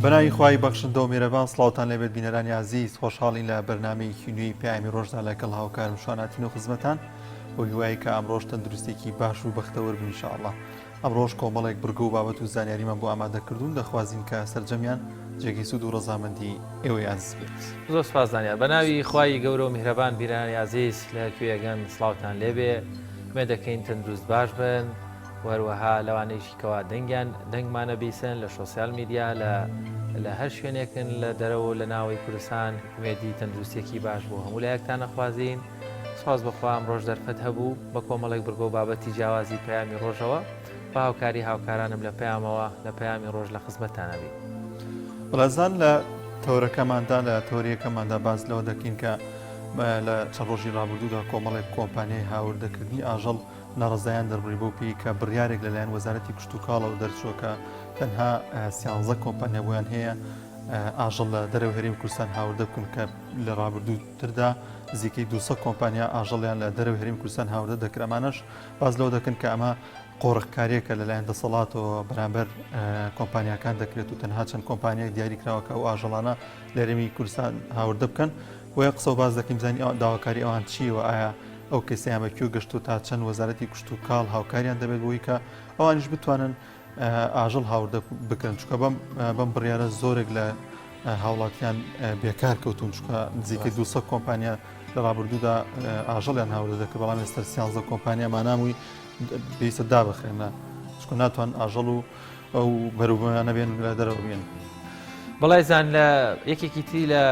بەناوی خوای بەخشندە و میرەبان سڵاوتان لێبێت بینەرانی ئازیز خۆشحاڵین لە بەرنمەیەکی نوێی پەیامی ڕۆژدا لەگەڵ هاوکارم شواناتین و خزمەتان بۆ هیوای کە ئەمڕۆژ تەندروستێکی باش و بەختەوەر بن ئینشاءاللە ئەمڕۆش کۆمەڵێک بڕگە و بابەت و زانیاریمان بۆ ئامادە کردوون، دەخوازین کە سەرجەمیان جێگەی سوود و ڕەزامەندی ئێوەی ئازیز بێت. زۆر سوپاس زانیار. بەناوی خوای گەورە و میهرەبان بینەرانی ئازیز لە هەر کوێیەگەن سڵاوتان لێبێ ئومێد دەکەین تەندروست باش بن و هەروەها لەوانەیشی کەوا دەنگیان دەنگمانە بیسن لە social media لە لە هەر شوێنێکن لە دەرەوە و لە ناوەی کوردستان ئومێدی تەندروستیەکی باش بۆ هەموو لایەکتان ئەخوازین. سوپاس بۆ خوا ئەمڕۆش دەرفەت هەبوو بە کۆمەڵێک بڕگە و بابەتی جیاوازی پەیامی ڕۆژەوە بە هاوکاری هاوکارانم لە پەیامەوە لە پەیامی ڕۆژ لە خزمەتتانا بین. بەڕێزان لە تەوەرەکەماندا لە تەوەریەکەماندا باس لەوە دەکەین کە لە چەند ڕۆژی ڕابردوودا کۆمەڵێک کۆمپانیای هاوردەکردنی ئاژەڵ ناڕەزایان دەربڕی بەو پێی کە بڕیارێک لەلایەن وەزارەتی کشتوکاڵەوە دەرچووە کە تەنها سیانزە کۆمپانیا بۆیان هەیە ئاژەڵ لە دەرەوەی هەرێمی کوردستان هاوردە بکەن کە لە ڕابردووتردا نزیکەی 200 کۆمپانیا ئاژەڵیان لە دەرەوەی هەرێمی کوردستان هاوردە دەکرد ئەمانەش باس لەوە دەکەن کە ئەمە قۆرخکاریەکە لەلایەن دەسەڵاتەوە بەرامبەر کۆمپانیاکان دەکرێت و تەنها چەند کۆمپانیای دیاری کراوە کە ئەو ئاژەڵانە لە هەرێمی کوردستان هاوردە بکەن بۆیە قسە و باس دەکەین بزانین داواکاری ئەوان چییە و ئایا ئەو کەسیان بە کوێ گەشت و تا چەند وەزارەتی کشت و کاڵ هاوکاریان دەبێت بۆی کە ئەوانیش بتوانن ئاژەڵ هاوردە بکەن چونکە بەم بەم بڕیارە زۆرێک لە هاوڵاتیان بێکار کەوتون چونکە نزیکەی 200 کۆمپانیا لە ڕابردوودا ئاژەڵیان هاوردە دەکرد بەڵام ئێستا 13 کۆمپانیا مانامووی پێویستە دابخرێنە چونکە ناتوان ئاژەڵ و ئەو بەروبوومانە بێن لە دەرەوە بێن. بەڵێ زان لە یەکێکی تری لە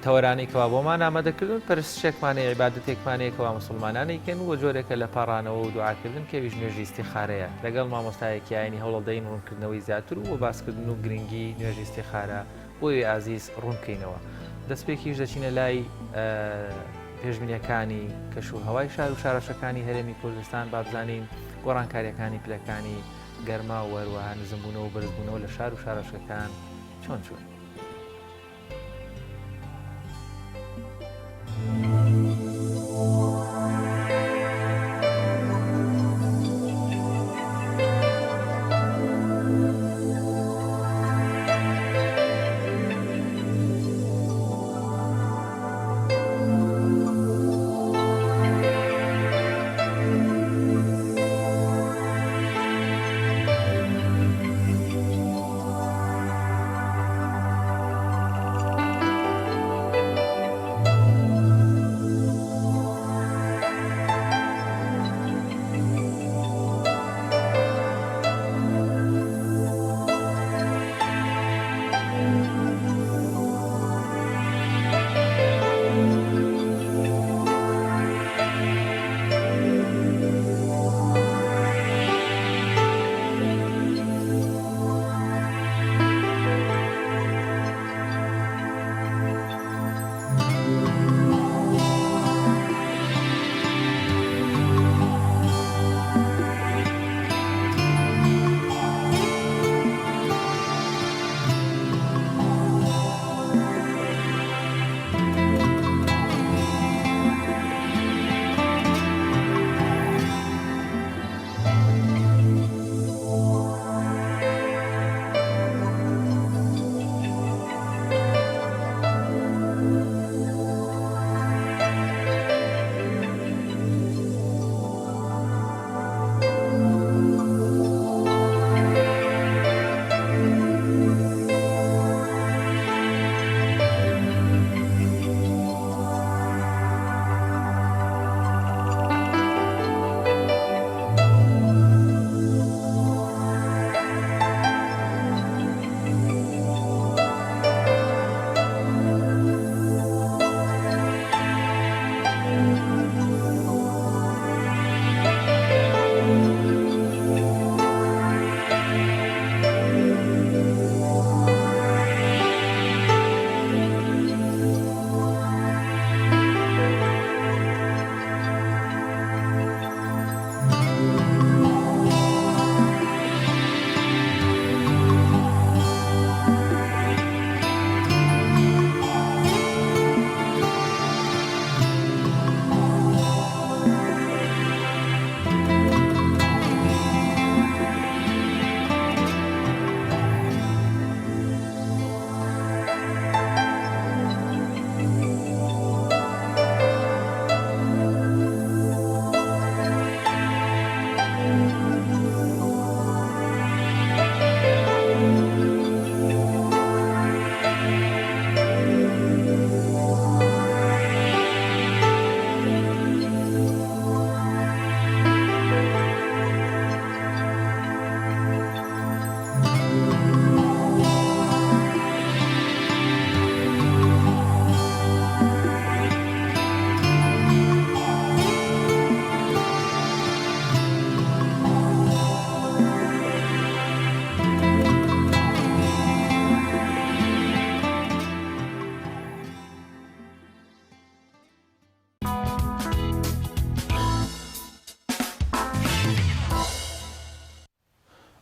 تەوەرانەی کەوا بۆمان ئامادەکردون پەرستشێکمانەیە عیبادەتێکمانەیە کەوا موسڵمانان ئەیکەن و جۆرێکە لە پاڕانەوە و دوعاکردن کە ئەویش نوێژی ئیستیخارەیە لەگەڵ مامۆستایەکی ئاینی هەوڵەدەین ڕوونکردنەوەی زیاتر و باسکردن و گرنگی نوێژی ئیستیخارە بۆ ئێوەی ئازیز ڕوونکەینەوە دەستپێکیش دەچینە لای پێشبینیەکانی کەش و هەوای شار و شارۆچکەکانی هەرێمی کوردستان بابزانین گۆڕانکاریەکانی پلەکانی گەرما و هەروەها نزمبوونەوە و بەرزبوونەوە لە شار و شارۆچکەکان چۆن چوون.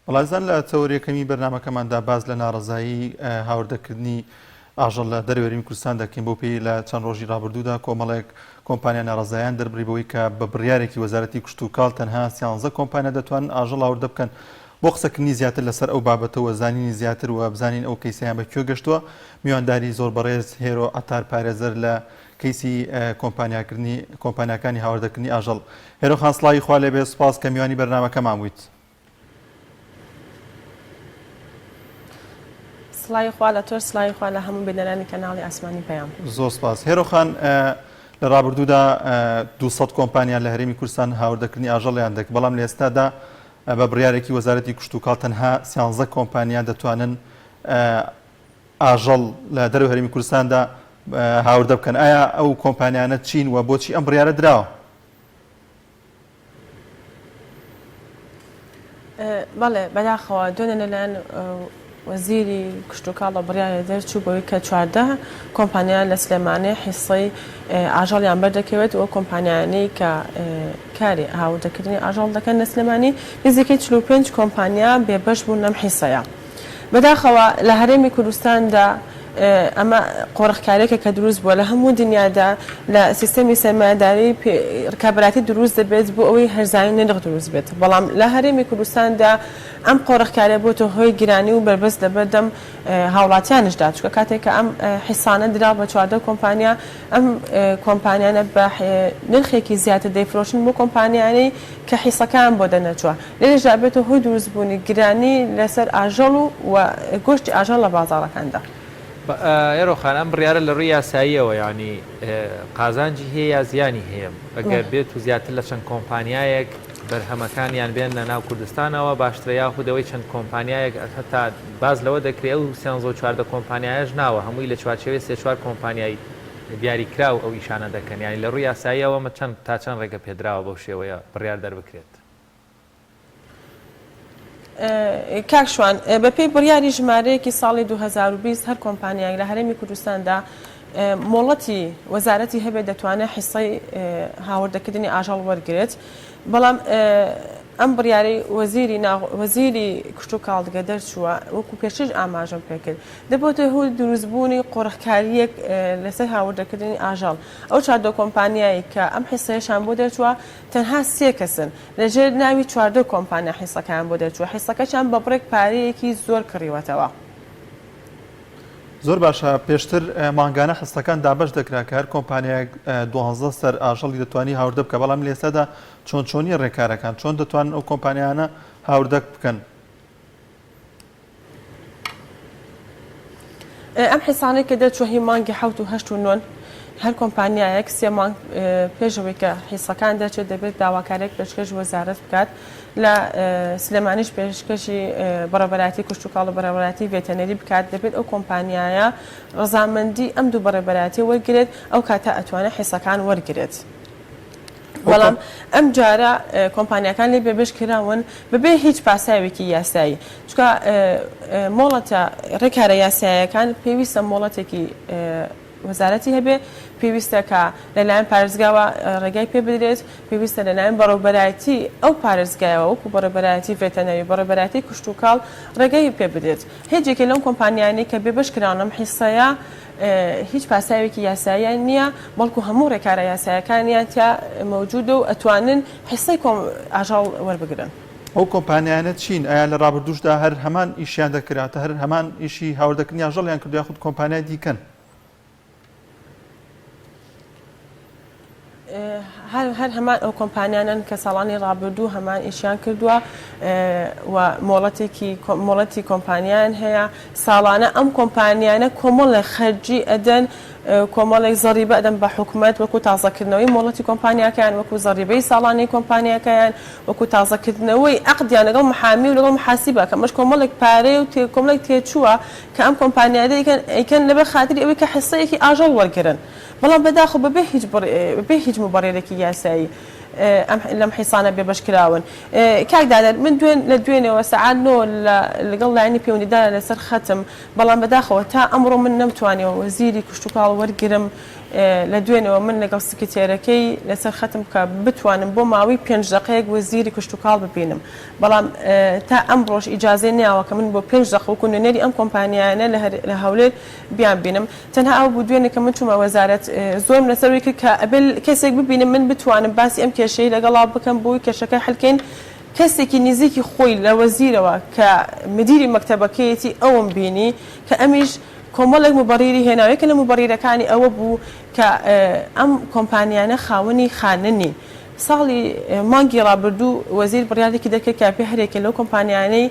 بەڵێزان لە تەوەر یەکەمی بەرنامەکەماندا باس لە ناڕەزایی هاوردەکردنی ئاژەڵ لە دەرەوەی هەرێمی کوردستان دەکەین بەو پێی لە چەند ڕۆژی ڕابردوودا کۆمەڵێک کۆمپانیا ناڕەزایان دەربڕی بەوەی کە بە بڕیارێکی وەزارەتی کشتوکاڵ تەنها سیانزە کۆمپانیا دەتوانن ئاژەڵ هاوردە بکەن بۆ قسەکردنی زیاتر لەسەر ئەو بابەتە و زانینی زیاتر و بزانین ئەو کەیسەیان بە کوێ گەشتووە میوانداری زۆر بەڕێز هێرۆ عەتار پارێزەر لە کەیسی کۆمپانیاکردنی کۆمپانیاکانی هاوردەکردنی ئاژەڵ. هێرۆ خان سڵاوی خوا لێبێ سوپاس کە میوانی بەرنامەکەمان بوویت. سڵاوی خوا لە تۆش سڵاوی خوا لە هەموو بینەرانی کەناڵی ئاسمانی پەیام. زۆر سپاس هێرۆ خان لە ڕابردوودا 200 کۆمپانیا لە هەرێمی کوردستان هاوردەکردنی ئاژەڵیان دەکرد بەڵام لە ئێستادا بە بڕیارێکی وەزارەتی کشتوکاڵ تەنها سیانزە کۆمپانیا دەتوانن ئاژەڵ لە دەرەوەی هەرێمی کوردستاندا هاوردە بکەن، ئایا ئەو کۆمپانیانە چین و بۆچی ئەم بڕیارە دراوە؟ بەڵێ بەداخەوە دوێنێ لەلایەن وەزیری کشتوکاڵە بڕیارێ دەرچوو بەوەی کە 14 کۆمپانیا لە سلێمانی حیسەی ئاژەڵیان بەردەکەوێت و کۆمپانیانەی کە کاری هاوردەکردنی ئاژەڵ دەکەن لە سلێمانی نزیکەی 45 کۆمپانیا بێبەش بوون لەم حیسەیە. بەداخەوە لە هەرێمی کوردستاندا ئەمە قۆرخکاریەکە کە دروست بووە لە هەموو دنیادا لە سیستەمی سەرمایەداری ڕکابەراتی دروست دەبێت بۆ ئەوەی هەرزانی نرخ دروست بێت بەڵام لە هەرێمی کوردستاندا ئەم قۆرخکاریە بۆتە هۆی گرانی و بەربەست لەبەردەم هاوڵاتیانشدا چونکە کاتێک کە ئەم حیسانە درا بە 14 کۆمپانیا ئەم کۆمپانیانە بە نرخێکی زیاتر دەیفرۆشن بۆ کۆمپانیانەی کە حیسەکان بۆ دەنەچووە لێرەشدا ئەبێتە هۆی دروستبوونی گرانی لەسەر ئاژەڵ و و گۆشتی ئاژەڵ لە بازاڕەکاندا. هێرۆ خان ئەم بڕیارە لە ڕووی یاساییەوە یانی قازانجی هەیە یا زیانی هەیە؟ ئەگەر بێت و زیاتر لە چەند کۆمپانیایەک بەرهەمەکانیان بێننە ناو کوردستانەوە باشترە یاخود ئەوەی چەند کۆمپانیایەک هەتا باس لەوە دەکرێ ئەو سیانزە و 14 کۆمپانیایەش ناوە هەمووی لە چوارچێوەی سێ چوار کۆمپانیای دیاریکراو ئەو ئیشانە دەکەن یانی لە ڕووی یاساییەوە ئەمە چەند تا چەند ڕێگە پێدراوە بەو شێوەیە بڕیار دەربکرێت؟ کاک شوان، بەپێی بڕیاری ژمارەیەکی ساڵی 2020 هەر کۆمپانیایەک لە هەرێمی کوردستاندا مۆڵەتی وەزارەتی هەبێت دەتوانێت حیسەی هاوردەکردنی ئاژەڵ وەرگرێت، بەڵام ئەم بڕیارەی وەزیری وەزیری کشتوکاڵ کە دەرچووە وەکو پێشتریش ئاماژەم پێکرد دەبێتە هۆی دروستبوونی قۆرخکارییەک لەسەر هاوردەکردنی ئاژەڵ ئەو چاردە کۆمپانیای کە ئەم حیسەیەشان بۆ دەرچووە تەنها سێ کەسن لەژێر ناوی 14 کۆمپانیا حیسەکەیان بۆ دەرچووە حیسەکەشیان بە بڕێک پارەیەکی زۆر کڕیوەتەوە. زۆر باشە پێشتر مانگانە حستەکان دابەش دەکرا کە هەر کۆمپانیایەک دوانزە سەر ئاژەڵی دەتوانی هاوردە بکە بەڵام لە ئێستادا چۆن چۆنیە ڕێکارەکان چۆن دەتوانن ئەو کۆمپانیانە هاوردە بکەن؟ ئەم حیسانەی کە دەرچووە هی مانگی حەوت و هەشت و نۆن هەر کۆمپانیایەک سێ مانگ پێش ئەوەی کە حیسەکان دەرچێت دەبێت داواکاریەک پێشکەش وەزارەت بکات لە سلێمانیش پێشکەشی بەڕێوەبەرایەتی کشتوکاڵ و بەڕێوەبەرایەتی ڤێتەنەری بکات دەبێت ئەو کۆمپانیایە ڕەزامەندی ئەم دوو بەڕێوەبەرایەتیە وەرگرێت ئەو کاتە ئەتوانێت حیسەکان وەرگرێت. بەڵام ئەم جارە کۆمپانیاکان لێ بێبەش کراون بەبێ هیچ پاساوێکی یاسایی چونکە مۆڵەتە ڕێکارە یاسایەکان پێویستە مۆڵەتێکی وەزارەتی هەبێ پێویستە کە لەلایەن پارێزگاوە ڕێگای پێ بدرێت پێویستە لەلایەن بەڕێوبەرایەتی ئەو پارێزگایەوە وەکو بەڕێوبەرایەتی ڤێتەنەری بەڕێوبەرایەتی کشتوکاڵ ڕێگای پێ بدرێت هیچ یەکێ لەم کۆمپانیانەی کە بێبەش کراون لەم حیسەیە هیچ پاساوێکی یاساییان نییە، بەڵکو هەموو ڕێکارە یاسایەکانیان تیا مەوجودە و ئەتوانن حیسەی کۆم ئاژەڵ وەربگرن. ئەو کۆمپانیایانە چین؟ ئایا لە ڕابردووشدا هەر هەمان ئیشیان دەکرد، واتە هەر هەمان ئیشی هاوردەکردنی ئاژەڵیان کردووە یاخود کۆمپانیای دیکەن؟ هەر هەمان ئەو کۆمپانیانەن کە ساڵانی ڕابردوو هەمان ئیشیان کردووە و مۆڵەتێکی مۆڵەتی کۆمپانیان هەیە ساڵانە ئەم کۆمپانیانە کۆمەڵێک خەرجی ئەدەن کۆمەڵێک زەڕیبە ئەدەن بە حکومەت وەکو تازەکردنەوەی مۆڵەتی کۆمپانیاکەیان وەکو زەڕیبەی ساڵانەی کۆمپانیاکەیان وەکو تازەکردنەوەی عەقدیان لەگەڵ محامی و لەگەڵ محاسیبە کە ئەمەش کۆمەڵێک پارەیە و کۆمەڵێک تێچووە کە ئەم کۆمپانیانە ئەیکەن لەبەر خاتری ئەوەی کە حیسەیەکی ئاژەڵ وەرگرن. بەڵام بەداخەوە بەبێ هیچ بەبێ هیچ موبەڕیرێکی یاسایی ئەم لەم حیسانە بێبەش کراون. کاک دادەر من دوێن لە دوێنێوە سەعات نۆ لە لەگەڵ لایەنی پەیوەندیدارە لەسەر خەتم بەڵام بەداخەوە تا ئەمڕۆ من نەمتوانیوە وەزیری کشتوکاڵ وەرگرم. لە دوێنێوە من لەگەڵ سکرتێرەکەی لەسەر خەتم کە بتوانم بۆ ماوەی پێنج دەقەیەک وەزیری کشتوکاڵ ببینم بەڵام تا ئەمڕۆش ئیجازەی نەیاوە کە من بۆ پێنج دەقە وەکو نوێنەری ئەم کۆمپانیایانە لە هەولێر بیانبینم تەنها ئەوە بوو دوێنێ کە من چوومە وەزارەت زۆرم لەسەر وی کرد کە ئەبێ کەسێک ببینم من بتوانم باسی ئەم کێشەی لەگەڵا بکەم بۆی کێشەکە حل کەین کەسێکی نزیکی خۆی لە وەزیرەوە کە مدیری مەکتەبەکەیەتی ئەوم بینی کە ئەمیش کۆمەڵێک موبەڕیری هێنا و یەکێک لە موبەڕیرەکانی ئەوە بوو کە ئەم کۆمپانیانە خاوەنی خانە نین. ساڵی مانگی ڕابردوو وەزیر بڕیارێکی دەرکرد کە پێ هەریەکە لەو کۆمپانیانەی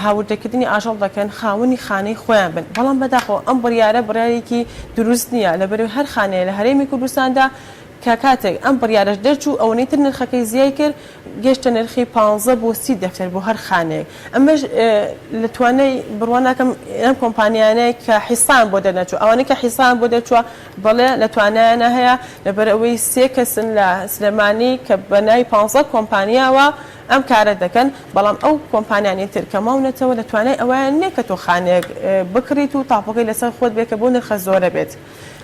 هاوردەکردنی ئاژەڵ دەکەن خاوەنی خانەی خۆیان بن، بەڵام بەداخەوە ئەم بڕیارە بڕیارێکی دروست نییە لەبەرئەوەی هەر خانەیە لە هەرێمی کوردستاندا کە کاتێک ئەم بڕیارەش دەرچوو ئەوەنەی تر نرخەکەی زیای کرد گەشتە نرخی پانزە بۆ 30 دەفتەر بۆ هەر خانەیەک ئەمەش لە توانای بڕوا ناکەم ئەم کۆمپانیانەی کە حیسان بۆ دەرنەچوو ئەوانەی کە حیسان بۆ دەرچووە بەڵێ لە توانایانە هەیە لەبەر ئەوەی سێ کەسن لە سلێمانی کە بە ناوی پانزە کۆمپانیاوە ئەم کارە دەکەن بەڵام ئەو کۆمپانیانەی تر کە ماونەتەوە لە توانای ئەوەیان نییە کە تۆ خانەیەک بکڕیت و تاپۆکەی لەسەر خۆت بێت کە بۆ نرخە زۆرە بێت.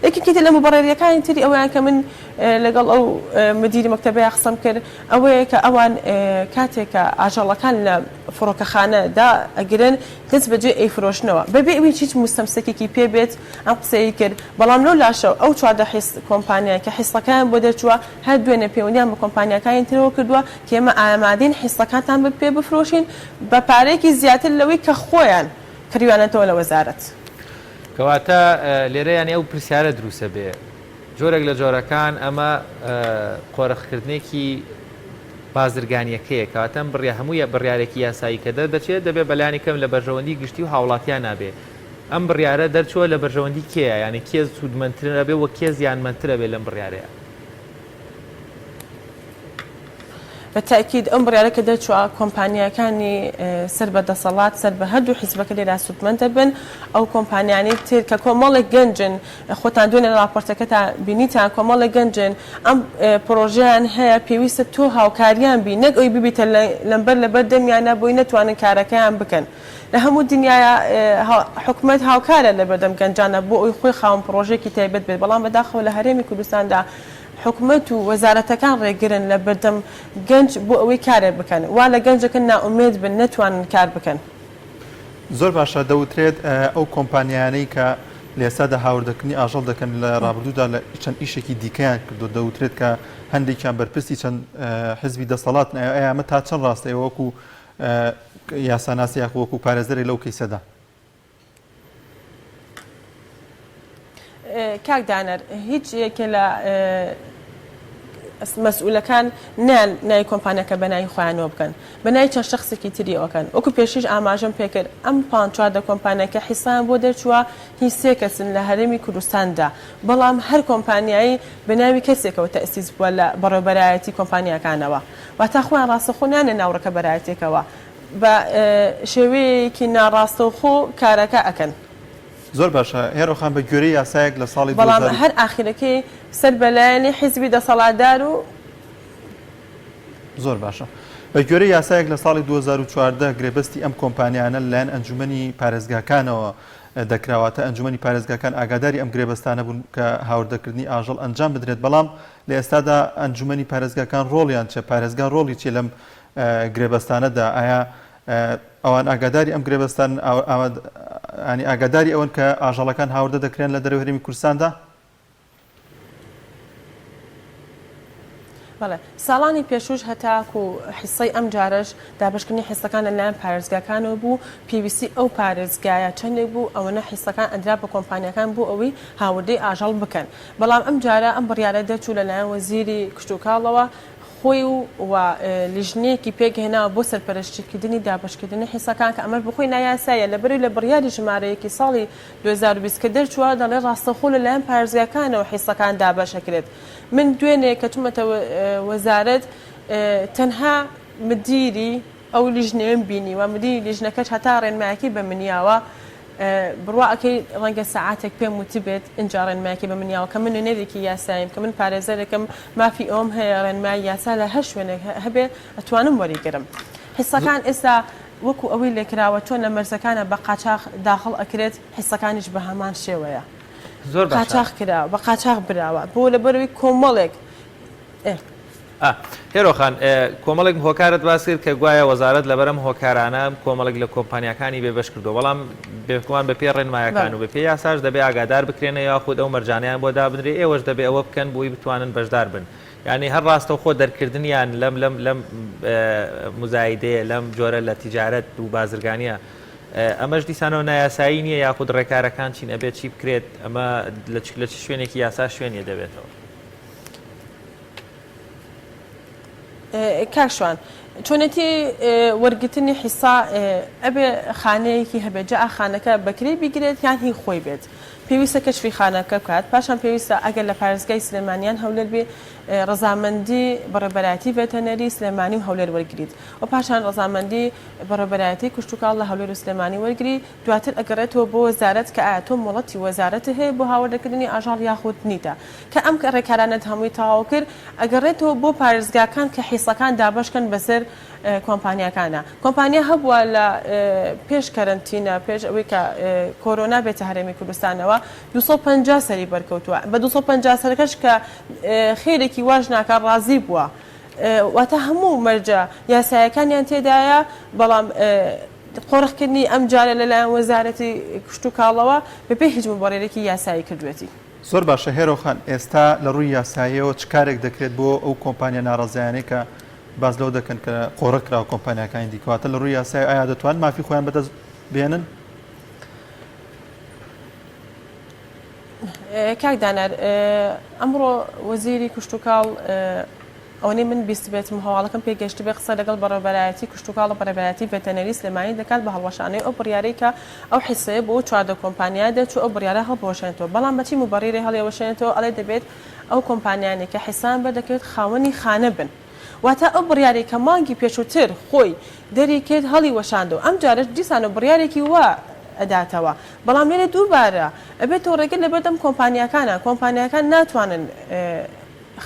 یەکێکی تر لە موبەڕێرییەکانی تری ئەوەیان کە من لەگەڵ ئەو مدیری مەکتەبەیا قسەم کرد ئەوەیە کە ئەوان کاتێک کە ئاژەڵەکان لە فڕۆکەخانە دا ئەگرن دەست بەجێ ئەیفرۆشنەوە بەبێ ئەوەی هیچ موستەمسەکێکی پێ بێت ئەم قسەی کرد بەڵام لەو لاشەوە ئەو 14 حیس کۆمپانیای کە حیسەکەیان بۆ دەرچووە هەر دوێنێ پەیوەندیان بە کۆمپانیاکانی ترەوە کردووە کە ئێمە ئامادەین حیسەکانتان پێ بفرۆشین بە پارەیەکی زیاتر لەوەی کە خۆیان کڕیویانەتەوە لە وەزارەت. کەواتە لێرە یانی ئەو پرسیارە دروستە بێ جۆرێک لە جۆرەکان ئەمە قۆرخکردنێکی بازرگانیەکەیە کەواتە ئەم بڕیا هەموو بڕیارێکی یاسایی کە دەردەچێت دەبێت بەلانی کەم لە بەرژەوەندی گشتی و هاوڵاتیان نابێ ئەم بڕیارە دەرچووە لە بەرژەوەندی کێیە یانی کێ سوودمەندتر ئەبێ و کێ زیانمەندتر ئەبێ لەم بڕیارەیە؟ بە تەئکید ئەم بڕیارە کە دەرچووە کۆمپانیاکانی سەر بە دەسەڵات سەر بە هەردوو حیزبەکە لێرا سوودمەند دەبن، ئەو کۆمپانیانەی تر کە کۆمەڵێک گەنجن خۆتان دوێنێ لە ڕاپۆرتەکەتا بینیتان کۆمەڵێک گەنجن ئەم پڕۆژەیان هەیە پێویستە تۆ هاوکاریان بی نەک ئەوی ببیتە لەمبەر لەبەر دەمیانە بۆی نەتوانن کارەکەیان بکەن لە هەموو دنیایا حکومەت هاوکارە لەبەردەم گەنجانە بۆ ئەوی خۆی خاوەن پڕۆژەیەکی تایبەت بێت بەڵام بەداخەوە لە هەرێمی کوردستاندا حکومەت و وەزارەتەکان ڕێگرن لە بەردەم گەنج بۆ ئەوەی کارێک بکەن، وا لە گەنجەکەن نائومێد بن نەتوانن کار بکەن. زۆر باشە دەوترێت ئەو کۆمپانیایانەی کە لە ئێستادا هاوردەکردنی ئاژەڵ دەکەن لە ڕابردوودا لە چەند ئیشێکی دیکەیان کردووە دەوترێت کە هەندێکیان بەرپرسی چەند حزبی دەسەڵاتن ئایا ئەمە تا چەند ڕاستە ئێوە وەکو یاساناس یاخو وەکو پارێزەرێک لەو کەیسەدا؟ کاک دانەر هیچ یەکێ لە مەسئولەکان نیان ناوی کۆمپانیاکە بە ناوی خۆیانەوە بکەن بە ناوی چەند شخصێکی تری ئەوکەن وەکو پێشیش ئاماژەم پێکرد ئەم پان 14 کۆمپانیا کە حیسان بۆ دەرچووە هی سێ کەسن لە هەرێمی کوردستاندا بەڵام هەر کۆمپانیایی بە ناوی کەسێکەوە تەئسیس بووە لە بەڕێوبەرایەتی کۆمپانیاکانەوە واتا خۆیان ڕاستەخۆ نانێ ناو ڕکەبەرایەتێکەوە بە شێوەیەکی ناڕاستەوخۆ کارەکە ئەکەن. زۆر باشە هێرۆ خان بە گوێرەی یاسایەک لە ساڵی بەڵام هەر ئاخیرەکەی سەر بە لایەنی حیزبی دەسەڵاتدار و. زۆر باشە بە گوێرەی یاسایەک لە ساڵی 2014 گرێبەستی ئەم کۆمپانیانە لەلایەن ئەنجومەنی پارێزگاکانەوە دەکرا واتە ئەنجومەنی پارێزگاکان ئاگاداری ئەم گرێبەستانە بوون کە هاوردەکردنی ئاژەڵ ئەنجام بدرێت بەڵام لە ئێستادا ئەنجومەنی پارێزگاکان ڕۆڵیان چیە پارێزگا ڕۆڵی چیە لەم گرێبەستانەدا ئایا ئەوان ئاگاداری ئەم گرێبەستان ینی ئاگاداری ئەوەن کە ئاژەڵەکان هاوردە دەکرێن لە دەرەوەی هەرێمی کوردستاندا؟ بەڵێ ساڵانی پێشووش هەتاکو حیسەی ئەم جارەش دابەشکردنی حیسەکان لەلایەن پارێزگاکانەوە بوو پێویستی ئەو پارێزگایە چەندێک بوو ئەوەنە حیسەکان ئەدرا بە کۆمپانیاکان بۆ ئەوەی هاوردەی ئاژەڵ بکەن بەڵام ئەم جارە ئەم بڕیارە دەرچوو لەلایەن وەزیری کشتوکاڵەوە خۆی و و لیژنەیەکی پێکهێناوە بۆ سەرپەرشتیکردنی دابەشکردنی حیسەکان کە ئەمەش بەخۆی نایاساییە لەبەرئەوەی لە بڕیاری ژمارە یەکی ساڵی 2020 کە دەرچووە دەڵێ ڕاستەوخۆ لەلایەن پارێزگاکانەوە حیسەکان دابەش ئەکرێت من دوێنێ کە چوومەتە وەزارەت تەنها مدیری ئەو لیژنەیەم بینیوە مدیری لیژنەکەش هەتا ڕێنمایەکەی بە منیاوە بڕوا ئەکەی ڕەنگە سەعاتێک پێم وتبێت ئینجا ڕێنمایەکی بە من یاوە کە من نوێنەرێکی یاساییم کە من پارێزەرێکم مافی ئەوەم هەیە ڕێنمایی یاسا لە هەر شوێنێک هەبێ ئەتوانم وەریگرم حیسەکان ئێستا وەکو ئەوەی لێکراوە چۆن لە مەرزەکانە بە قاچاخ داخڵ ئەکرێت حیسەکانیش بە هەمان شێوەیە. زۆر باشە. قاچاخ کراوە بە قاچاخ براوە بۆ لەبەرئەوەی کۆمەڵێک ئێ. ئا هێرۆ خان کۆمەڵێک هۆکارت باس کرد کە گوایە وەزارەت لەبەر ئەم هۆکارانە کۆمەڵێک لە کۆمپانیاکانی بێبەش کردووە بەڵام بێگومان بەپێی ڕێنمایەکان و بەپێی یاساش دەبێ ئاگادار بکرێنە یاخود ئەو مەرجانەیان بۆ دابنرێ ئێوەش دەبێ ئەوە بکەن بۆی بتوانن بەشدار بن یانی هەر ڕاستەوخۆ دەرکردنیان لەم لەم لەم مزایدەیە لەم جۆرە لە تیجارەت و بازرگانیە ئەمەش دیسانەوە نایاسایی نییە یاخود ڕێکارەکان چین ئەبێت چی بکرێت ئەمە لە چ شوێنێکی یاسا شوێنیە دەبێتەوە؟ کاک شوان چۆنێتی وەرگرتنی حیسا ئەبێ خانەیەکی هەبێت جا خانەکە بەکرێ بیگرێت یان هی خۆی بێت پێویستە کەشفی خانەکە بکات پاشان پێویستە ئەگەر لە پارێزگای سلێمانی یان هەولێر بێ ڕەزامەندی بەڕێوبەرایەتی ڤێتەنەری سلێمانی و هەولێر وەرگریت و پاشان ڕەزامەندی بەڕێوبەرایەتی کشتوکاڵ لە هەولێر و سلێمانی وەرگری دواتر ئەگەڕێتەوە بۆ وەزارەت کە ئایا تۆ مۆڵەتی وەزارەتت هەیە بۆ هاوردەکردنی ئاژەڵ یاخود نیتە کە ئەم ڕێکارانەت هەمووی تەواو کرد ئەگەڕێتەوە بۆ پارێزگاکان کە حیسەکان دابەشکەن بەسەر کۆمپانیاکانە کۆمپانیا هەبووە لە پێش کەرەنتینە پێش ئەوەی کە کۆرۆنا بێتە هەرێمی کوردستانەوە 250 سەری بەرکەوتووە بە 250 سەرەکەش کە خێرێکی واش ناکات ڕازی بووە واتە هەموو مەرجە یاسایەکانیان تێدایە بەڵام قۆرخکردنی ئەمجارە لەلایەن وەزارەتی کشتوکاڵەوە بەبێ هیچ موبەڕیرێکی یاسایی کردوێتی. زۆر باشە هێرۆ خان ئێستا لە ڕووی یاساییەوە چ کارێک دەکرێت بۆ ئەو کۆمپانیا ناڕەزایانەی کە باس لەوە دەکەن کە قۆرخ کراوە کۆمپانیاکانی دیکە واتە لە ڕووی یاسایی ئایا دەتوانن مافی خۆیان بەدەست بێنن؟ کاک دانار ئەمڕۆ وەزیری کشتوکاڵ ئەوەنەی من بیستبێتم و هەواڵەکەم پێ گەشتبێ قسە لەگەڵ بەڕێوەبەرایەتی کشتوکاڵ و بەڕێوەبەرایەتی ڤێتەنەری سلێمانی دەکات بە هەڵوەشانەوەی ئەو بڕیارەی کە ئەو حیسەیە بۆ 14 کۆمپانیا دەچوو ئەو بڕیارە هەڵبوەشێنێتەوە بەڵام بەچی موبەڕیرێ هەڵیەوەشێنێتەوە ئەڵێ دەبێت ئەو کۆمپانیانەی کە حیسەیان بەردەکەوێت خاوەنی خانە بن واتە ئەو بڕیارەی کە مانگی پێشووتر خۆی دەری کرد هەڵی وەشاندەوە ئەم جارەش دیسانەوە بڕیارێکی وا ئەداتەوە بەڵام لێرە دووبارە ئەبێتەوە ڕێگر لەبەردەم کۆمپانیاکانە کۆمپانیاکان ناتوانن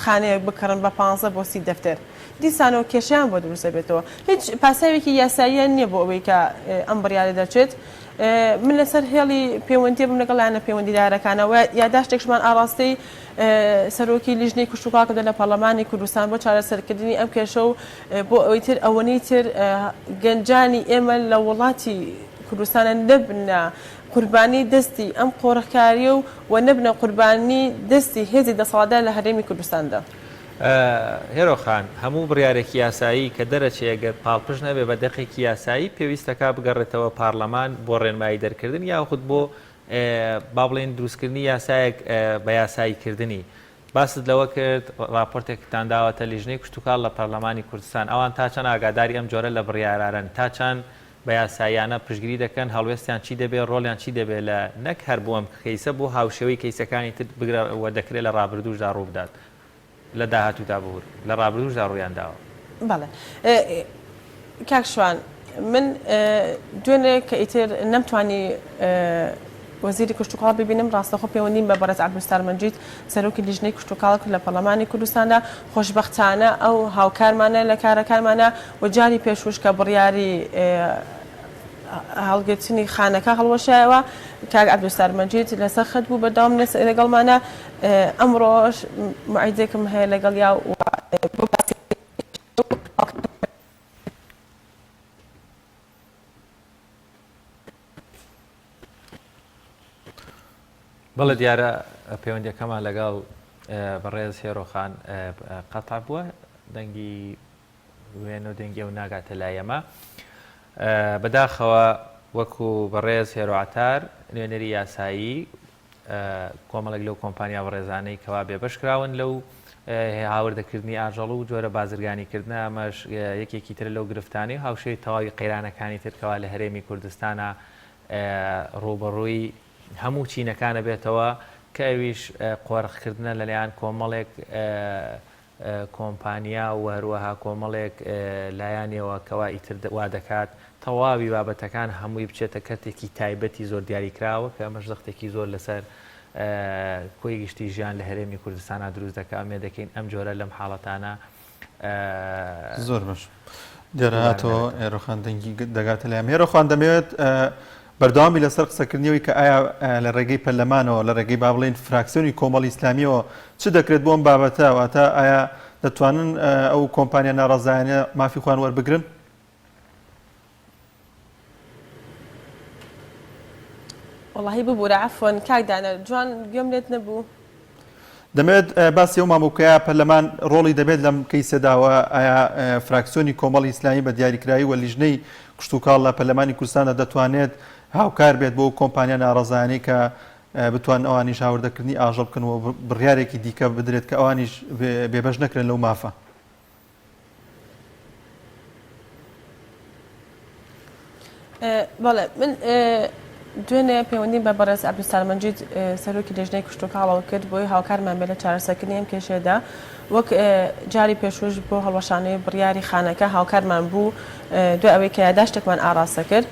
خانەیەک بکڕن بە پانزە بۆ 30 دەفتەر دیسانەوە کێشەیان بۆ دروست دەبێتەوە هیچ پاساوێکی یاساییان نییە بۆ ئەوەی کە ئەم بڕیارە دەرچێت من لەسەر هێڵی پەیوەندی بم لەگەڵ لایەنە پەیوەندیدارەکانەوە یاداشتێکشمان ئاڕاستەی سەرۆکی لیژنەی کشتوکاڵ کردە لە پەرلەمانی کوردستان بۆ چارەسەرکردنی ئەم کێشە و بۆ ئەوەی تر ئەوەنەی تر گەنجانی ئێمە لە وڵاتی کوردستانە نەبنە قوربانی دەستی ئەم قۆرخکاریە و و نەبنە قوربانی دەستی هێزی دەسەڵاتدار لە هەرێمی کوردستاندا. هێرۆ خان، هەموو بڕیارێکی یاسایی کە دەرەچێ گەر پاڵپشت نەبێ بە دەقێکی یاسایی پێویستەکا بگەڕێتەوە پارلەمان بۆ ڕێنمایی دەرکردن یاخود بۆ با بڵێین دروستکردنی یاسایەک بە یاسایی کردنی. باست لەوە کرد ڕاپۆرتێکتان داوەتە لیژنەی کشتوکاڵ لە پەرلەمانی کوردستان، ئەوان تا چەند ئاگاداری ئەم جۆرە لە بڕیارانەن، تا چەند بە یاساییانە پشتگیری دەکەن، هەڵوێستیان چی دەبێت، ڕۆڵیان چی دەبێت لە نەک هەر بۆ ئەم کەیسە، بۆ هاوشێوەی کەیسەکانی تر بگرە و دەکرێت لە ڕابردووشدا ڕووبدات، لە داهاتوودا ببور لە ڕابردووشدا ڕوویان داوە. بەڵێ کاک شوان من دوێنێ کە ئیتر نەمتوانی وەزیری کشتوکاڵ ببینم ڕاستەخۆ پەیوەندیم بە بەڕێز عەبدولستار مەجید سەرۆکی لیژنەی کشتوکاڵ کرد لە پەرلەمانی کوردستاندا خۆشبەختانە ئەو هاوکارمانە لە کارەکانمانە و جاری پێشووش کە بڕیاری هەڵگرتنی خانەکە هەڵوەشایەوە کاک عەبدولستار مەجید لەسەر خەت بوو بەردەوام لەگەڵمانە ئەمڕۆش موعیدێکم هەیە لەگەڵیا و بۆ باسی بەڵێ دیارە پەیوەندیەکەمان لەگەڵ بەڕێز هێرۆخان قەتع بووە دەنگی وێنە و دەنگی ئەو ناگاتە لای ئێمە. بەداخەوە وەکو بەڕێز هێرۆ عەتار نوێنەری یاسایی کۆمەڵێک لەو کۆمپانیا بەڕێزانەی کەوا بێبەش کراون لەو هاوردەکردنی ئاژەڵ و جۆرە بازرگانیکردنە ئەمەش یەکێکی تر لەو گرفتانەی و هاوشێوەی تەواوی قەیرانەکانی تر کەوا لە هەرێمی کوردستانە ڕووبەڕووی هەموو چینەکانە بێتەوە کە ئەویش قۆرخکردنە لەلایەن کۆمەڵێک کۆمپانیا و هەروەها کۆمەڵێک لایەنەوە کەوا ئیتر وا دەکات تەواوی بابەتەکان هەمووی بچێتە کەرتێکی تایبەتی زۆر دیاریکراوە کە ئەمەش زەختێکی زۆر لەسەر کۆی گشتی ژیان لە هەرێمی کوردستانا دروست دەکات ئومێد دەکەین ئەم جۆرە لەم حاڵەتانە زۆر باش دیارە هاتەوە هێرۆخان دەنگی دەگاتە لایم هێرۆخان دەمەوێت. بەردەوام بی لەسەر قسەکردنیەوەی کە ئایا لە ڕێگەی پەرلەمانەوە لە ڕێگەی با بڵێین فراکسیۆنی کۆمەڵی ئیسلامیەوە چ دەکرێت بۆ ئەم بابەتە واتە ئایا دەتوانن ئەو کۆمپانیا ناڕەزایانە مافی خۆیان وەربگرن؟ وەڵاهی ببورە عەفوەن کاک دانەر جوان گوێم لێت نەبوو. دەمەوێت باسی ئەو مامۆکەیە پەرلەمان ڕۆڵی دەبێت لەم کەیسەدا و ئایا فراکسیۆنی کۆمەڵی ئیسلامی بە دیاریکراوی و لیژنەی کشتوکاڵ لە پەرلەمانی کوردستاندا دەتوانێت هاوکار بێت بۆ کۆمپانیا ناڕەزایانەی کە بتوانن ئەوانیش هاوردەکردنی ئاژەڵ بکەن و بڕیارێکی دیکە بدرێت کە ئەوانیش بێبەش نەکرێن لەو مافە. بەڵێ من دوێنێ پەیوەندیم بە بەڕێز عەبدولستار مەجید سەرۆکی لێژنەی کشتوکاڵەوە کرد بۆی هاوکارمان بێت لە چارەسەرکردنی ئەم کێشەیەدا وەک جاری پێشووش بۆ هەڵوەشانەوەی بڕیاری خانەکە هاوکارمان بوو دوای ئەوەی کە یاداشتێکمان ئاڕاستە کرد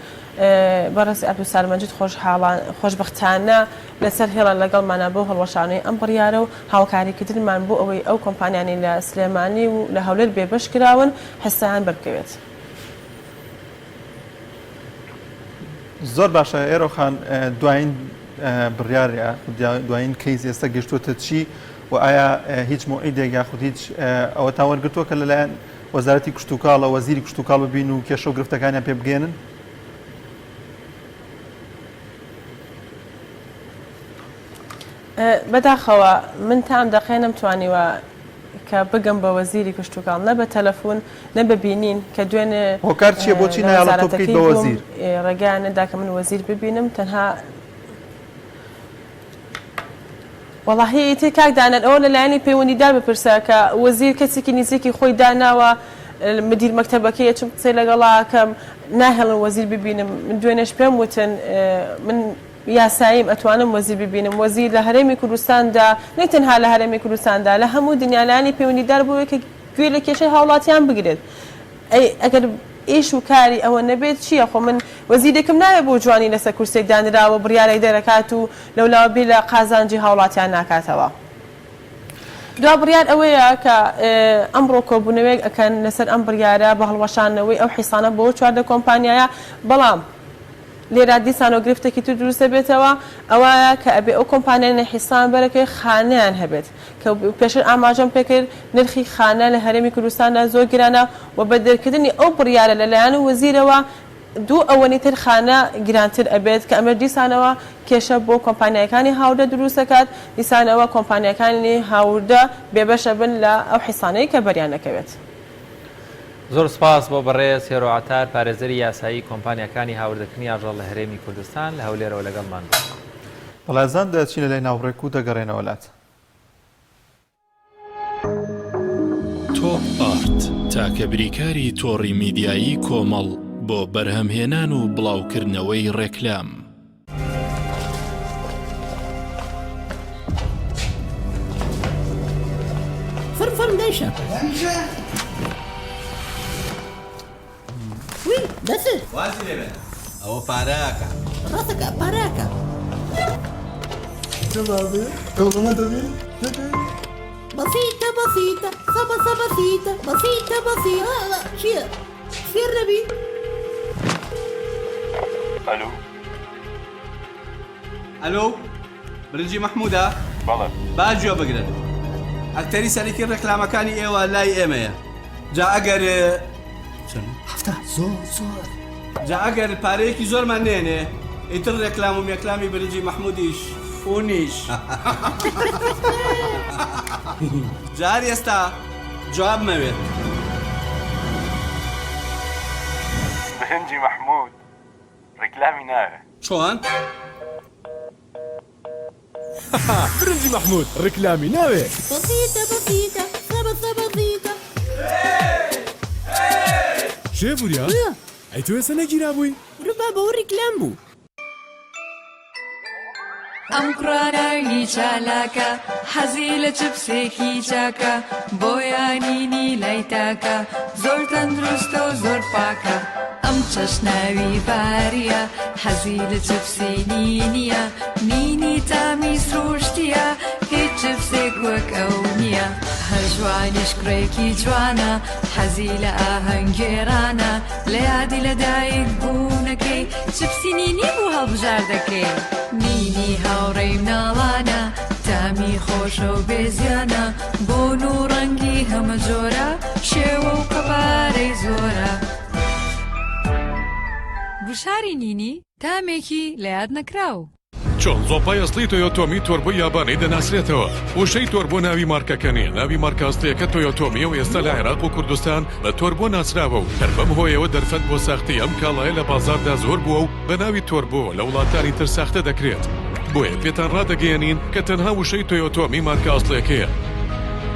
بەڕێز عەبدولستار مەجید خۆشحاڵان خۆشبەختانە لەسەر هێڵە لەگەڵمانە بۆ هەڵوەشانەوەی ئەم بڕیارە و هاوکاریکردنمان بۆ ئەوەی ئەو کۆمپانیانەی لە سلێمانی و لە هەولێر بێبەش کراون حسەیان بەربکەوێت. زۆر باشە ئێرۆ خان دوایین بڕیار یاخود دوایین کەیس ئێستا گەشتووەتە چی و ئایا هیچ موعیدێک یاخود هیچ ئەوەتان وەرگرتووە کە لەلایەن وەزارەتی کشتوکاڵە وەزیری کشتوکاڵ ببین و کێشە و گرفتەکانیان پێ بگەیەنن؟ بەداخەوە من تا ئەم دەقەیە نەمتوانیوە کە بگەم بە وەزیری کشتوکاڵ نە بە تەلەفون نە بە بینین کە دوێنێ هۆکار چییە بۆچی لە نایەڵن تۆ بکەیت وەزارەتەکەی بە بووم وەزیر؟ ڕێگایان نەدا کە من وەزیر ببینم تەنها وەڵاهی ئیتر کاک دانەر ئەوە لە لایەنی پەیوەندیدار بپرسە کە وەزیر کەسێکی نزیکی خۆی داناوە مدیر مەکتەبەکەی ئەچم قسەی لەگەڵا ئەکەم ناهێڵن وەزیر ببینم من دوێنێش پێم وتن من یاساییم ئەتوانم وەزیر ببینم وەزیر لە هەرێمی کوردستاندا نەک تەنها لە هەرێمی کوردستاندا لە هەموو دنیا لایەنی پەیوەندیدار بۆیە کە گوێ لە کێشەی هاوڵاتیان بگرێت ئەی ئەگەر ئیش و کاری ئەوە نەبێت چییە خۆ من وەزیرێکم ناوێت بۆ جوانی لەسەر کورسێک دانراوە بڕیارێک دەرەکات و لەولاوە بیر لە قازانجی هاوڵاتیان ناکاتەوە. دوا بڕیار ئەوەیە کە ئەمڕۆ کۆبوونەوەیەک ئەکەن لەسەر ئەم بڕیارە بە هەڵوەشاندنەوەی ئەو حیسانە بۆ 14 کۆمپانیایە بەڵام لێرە دیسانەوە گرفتێکی تر دروست دەبێتەوە ئەوەیە کە ئەبێ ئەو کۆمپانیانە حیسان بەرەکەی خانەیان هەبێت کە پێشتر ئاماژەم پێکرد نرخی خانە لە هەرێمی کوردستاندا زۆر گرانە و بە دەرکردنی ئەو بڕیارە لەلایەن وەزیرەوە دوو ئەوەنی تر خانە گرانتر ئەبێت کە ئەمەش دیسانەوە کێشە بۆ کۆمپانیاکانی هاوردە دروست ئەکات دیسانەوە کۆمپانیاکانی هاوردە بێبەش ئەبن لە ئەو حیسانەی کە بەریان ئەکەوێت. زۆر سوپاس بۆ بەڕێز هێرۆ عەتار پارێزەری یاسایی کۆمپانیاکانی هاوردەکردنی ئاژەڵ لە هەرێمی کوردستان لە هەولێرەوە لەگەڵمان بوو. بەڵێ ئازیزان دەچینە لای ناوبڕێک و دەگەڕێنەوە لات. تۆپ ئارت تاکە بریکاری تۆڕی میدیایی کۆمەڵ بۆ بەرهەمهێنان و بڵاوکردنەوەی ڕێکلام. فڕ فڕ دایشە. وی دەست. وازی لێ بێنە ئەوە پارەکە. ڕاستەکە پارەکە. بەسیتە بەسیتە سەبە سەبە سیتە بەسیتە بەسیتە چییە فێر نەبی؟ ئەلو ئەلۆ برنجی مەحموودە؟ بەڵێ. با گوێ بگرن ئەکتەری سەرەکی ڕێکلامەکانی ئێوە لای ئێمەیە جا ئەگەر چەند؟ هەفتا زۆر زۆر. جا ئەگەر پارەیەکی زۆرمان نێنێ ئیتر ڕێکلام و مێکلامی برنجی مەحموودیش فونیش جا هەر ئێستا جواب مەوێت. برنجی مەحموود ڕیکلامی ناوێ. چۆن؟ برنجی مەحمود ڕیکلامی ناوێ. بەسیتە بەسیتە سەبە سەبە زیتە. شێف وریا ئەی تۆ ئێستا نەگیرابووی؟ ورە بابە ئەوە ڕیکلام بوو. ئەم کوڕە ناوی چالاکە حەزی لە چپسێکی چاکە بۆیانینی لای تاکە زۆر تەندروستە و زۆر پاکە ئەم چەشناوی باریە حەزی لە چپسی نینیە نینی تامی سروشتیە هیچ چپسێک وەک ئەو نییە. هەژوانیش کوڕێکی جوانە حەزی لە ئاهەنگ گێڕانە لە یادی لە دایک بوونەکەی چپسی نینی بوو هەڵبژاردەکەی نینی هاوڕێی مناڵانە تامی خۆشە و بێزیانە بۆن و ڕەنگی هەمە جۆرە شێوە و قەبارەی زۆرە گوشاری نینی تامێکی لە یاد نەکراو. چۆن زۆپای ئەسڵی تۆیۆتۆمی تۆربۆی یابانی دەناسرێتەوە؟ وشەی تۆربۆ ناوی مارکەکە نییە، ناوی مارکە ئەسڵییەکە تۆیۆتۆمییە و ئێستا لە عێراق و کوردستان بە تۆربۆ ناسراوە و هەر بەم هۆیەوە دەرفەت بۆ ساختەی ئەم کاڵایە لە بازاڕدا زۆر بووە و بە ناوی تۆربۆ لە وڵاتانی تر ساختە دەکرێت. بۆیە پێتان ڕادەگەیەنین کە تەنها وشەی تۆیۆتۆمی مارکە ئەسڵیەکەیە.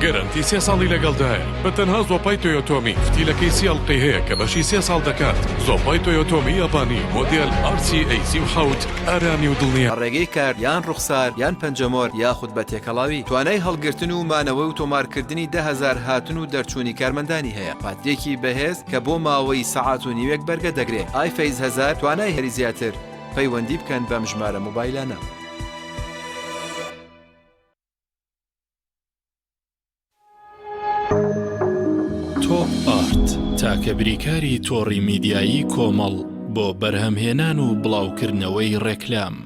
گەرەنتی سێ ساڵی لەگەڵدایە. بە تەنها زۆپای تۆیۆتۆمی فتیلەکەی سی ئەڵقەی هەیە کە بەشی سێ ساڵ دەکات. زۆپای تۆیۆتۆمی یابانی مۆدێل RCA 37 ئارامی و دڵنیایی. بە ڕێگەی کارت یان ڕوخسار یان پەنجەمۆر یاخود بە تێکەڵاوی، توانای هەڵگرتن و مانەوەی و تۆمارکردنی 10,000 هاتن و دەرچوونی کارمەندانی هەیە. پاتریەکی بەهێز کە بۆ ماوەی سەعات و نیوێک بەرگە دەگرێ. ئای فەیز هەزار توانای هەری زیاتر. پەیوەندی بکەن بەم ژمارە مۆبایلانە. تۆپ ئارت تاکە بریکاری تۆڕی میدیایی کۆمەڵ بۆ بەرهەمهێنان و بڵاوکردنەوەی ڕێکلام.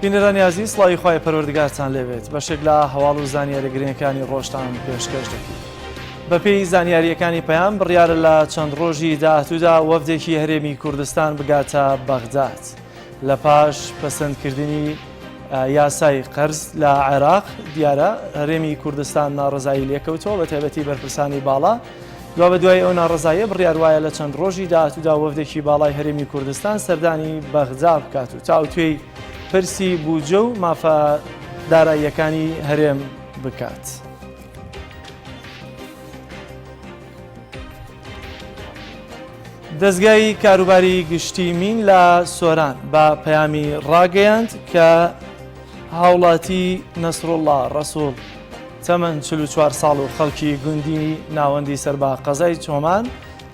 بینەرانی ئازیز سڵاوی خوای پەروەردگارتان لێبێت بەشێک لە هەواڵ و زانیاری گرنگەکانی ڕۆژتان پێشکەش دەکەین بەپێی زانیاریەکانی پەیام بڕیارە لە چەند ڕۆژی داهاتوودا وەفدێکی هەرێمی کوردستان بگاتە بەغداد لە پاش پەسەندکردنی یاسای قەرز لە عێراق دیارە هەرێمی کوردستان ناڕەزایی لێکەوتەوە بە تایبەتی بەرپرسانی باڵا دوابەدوای ئەو ناڕەزاییە بڕیار وایە لە چەند ڕۆژی داهاتوودا وەفدێکی باڵای هەرێمی کوردستان سەردانی بەغدا بکات و تاوتوێی پرسی بودجە و مافە داراییەکانی هەرێم بکات. دەزگای کاروباری گشتی مین لە سۆران بە پەیامی ڕاگەیاند کە هاوڵاتی نەسروڵڵا ڕەسوڵ تەمەن 44 ساڵ و خەڵکی گوندی ناوەندی سەر بە قەزای چۆمان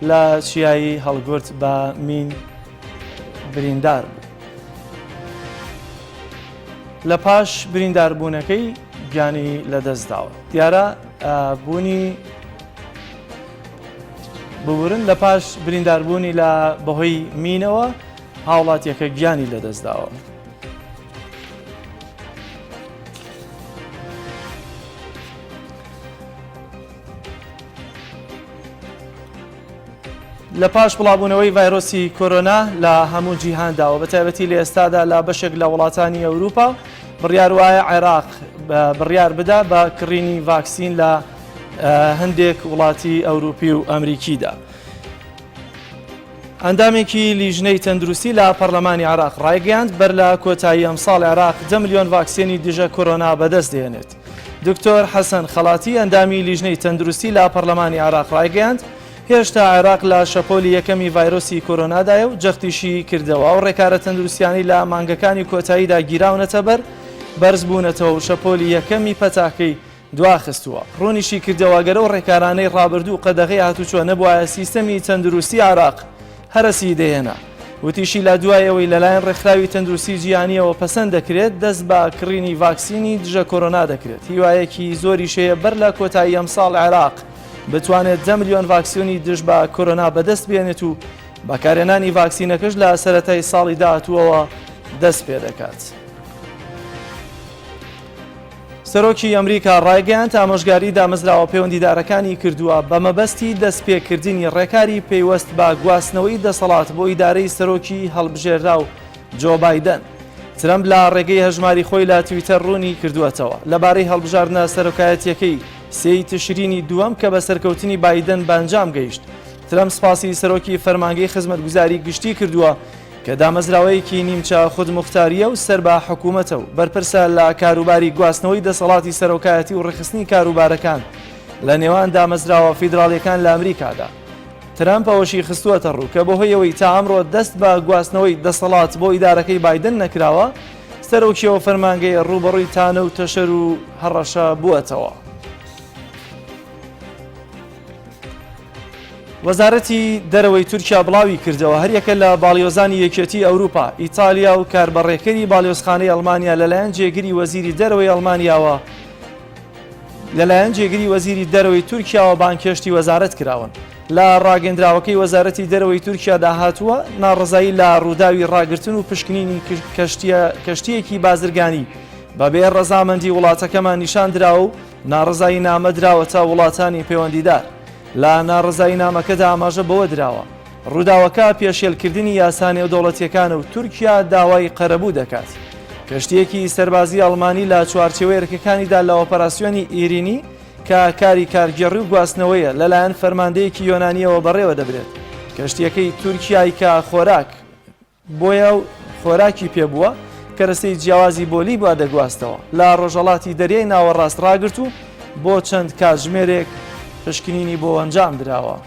لە چیایی هەڵگورد بە مین بریندار بوو. لە پاش برینداربوونەکەی گیانی لەدەستداوە. دیارە بوونی ببورن لە پاش برینداربوونی لە بەهۆی مینەوە هاوڵاتیەکە گیانی لەدەستداوە. لە پاش بڵاوبوونەوەی ڤایرۆسی کۆرۆنا لە هەموو جیهاندا و بەتایبەتی لە ئێستادا لە بەشێک لە وڵاتانی ئەوروپا بڕیار وایە عێراق بڕیار بدا بە کڕینی ڤاکسین لە هەندێک وڵاتی ئەوروپی و ئەمریکیدا. ئەندامێکی لیژنەی تەندروستی لە پەرلەمانی عێراق ڕایگەیاند، بەر لە کۆتایی ئەمساڵ عێراق دە ملیۆن ڤاکسێنی دژە کۆرۆنا بەدەست دێنێت. دکتۆر حەسەن خەڵاتی ئەندامی لیژنەی تەندروستی لە پەرلەمانی عێراق ڕایگەیاند، هێشتا عێراق لە شەپۆلی یەکەمی ڤایرۆسی کۆرۆنادایە و جەختیشی کردەوە ئەو ڕێکارە تەندروستیانەی لە مانگەکانی کۆتاییدا گیراونەتەبەر بەرزبوونەتەوە و شەپۆلی یەکەمی پەتاکەی دواخستووە. ڕوونیشی کردەوە، گەر ئەو ڕێکارانەی ڕابردوو قەدەغەی هاتوچۆ نەبوایە سیستەمی تەندروستی عێراق هەرەسی دەهێنا. وتیشی، لە دوای ئەوەی لەلایەن ڕێکخراوی تەندروستی جیهانییەوە پەسەند دەکرێت، دەست بە کڕینی ڤاکسینی دژە کۆرۆنا دەکرێت، هیوایەکی زۆریش هەیە بەر لە کۆتایی ئەمساڵ عێراق بتوانێت دە ملیۆن ڤاکسیۆنی دژ بە کۆرۆنا بەدەست بێنێت و بەکارهێنانی ڤاکسینەکەش لە سەرەتای ساڵی داهاتووەوە دەست پێدەکات. سەرۆکی ئەمریکا ڕایگەیاند، ئامۆژگاری دامەزراوە پەیوەندیدارەکانی کردووە بە مەبەستی دەستپێکردنی ڕێکاری پەیوەست بە گواستنەوەی دەسەڵات بۆ ئیدارەی سەرۆکی هەڵبژێرراو جۆ بایدن. ترەمپ لە ڕێگەی هەژماری خۆی لە تویتەر ڕوونی کردووەتەوە، لەبارەی هەڵبژاردنە سەرۆکایەتییەکەی سێی تشرینی دووەم کە بە سەرکەوتنی بایدن بە ئەنجام گەیشت، ترەمپ سپاسی سەرۆکی فەرمانگەی خزمەتگوزاری گشتی کردووە کە دامەزراوەیەکی نیمچە خودموختارییە و سەر بە حکوومەتە و بەرپرسە لە کاروباری گواستنەوەی دەسەڵاتی سەرۆکایەتی و ڕێکخستنی کاروبارەکان لە نێوان دامەزراوە فیدراڵییەکان لە ئەمریکادا. ترەمپ ئەوەشی خستووەتەڕوو کە بەهۆی ئەوەی تا ئەمڕۆ دەست بە گواستنەوەی دەسەڵات بۆ ئیدارەکەی بایدن نەکراوە، سەرۆکی ئەو فەرمانگەیە ڕووبەڕووی تانە و تەشەر و هەڕەشە بووەتەوە. وەزارەتی دەرەوەی تورکیا بڵاوی کردەوە، هەریەکە لە باڵیۆزانی یەکێتی ئەوروپا، ئیتالیا و کاربەڕێکەری باڵیۆزخانەی ئەڵمانیا لەلایەن جێگری وەزیری دەرەوەی ئەڵمانیاوە لەلایەن جێگری وەزیری دەرەوەی تورکیاوە بانگهێشتی وەزارەت کراون. لە ڕاگەندراوەکەی وەزارەتی دەرەوەی تورکیادا هاتووە، ناڕەزایی لە ڕووداوی ڕاگرتن و پشکنینی کەشتییەکی بازرگانی بەبێ ڕەزامەندی وڵاتەکەمان نیشان دراوە و ناڕەزایی نامە دراوەتە وڵاتانی پەیوەندیدار. لە ناڕەزایی نامەکەدا ئاماژە بەوە دراوە، ڕووداوەکە پێشێلکردنی یاسا نێودەوڵەتییەکانە و تورکیا داوای قەرەبوو دەکات. کەشتییەکی سەربازی ئەڵمانی لە چوارچێوەی ئەرکەکانیدا لە ئۆپەراسیۆنی ئیرینی کە کاری کارگێڕی و گواستنەوەیە لەلایەن فەرماندەیەکی یۆنانییەوە بەڕێوە دەبرێت. کەشتییەکەی تورکیای کە خۆراک بۆیە و خۆراکی پێ بووە، کەرەسەی جیاوازی بۆ لیبیا دەگواستەوە، لە ڕۆژهەڵاتی دەریای ناوەڕاست ڕاگرت و بۆ چەند کاتژمێرێک پشکنینی بۆ ئەنجام دراوە.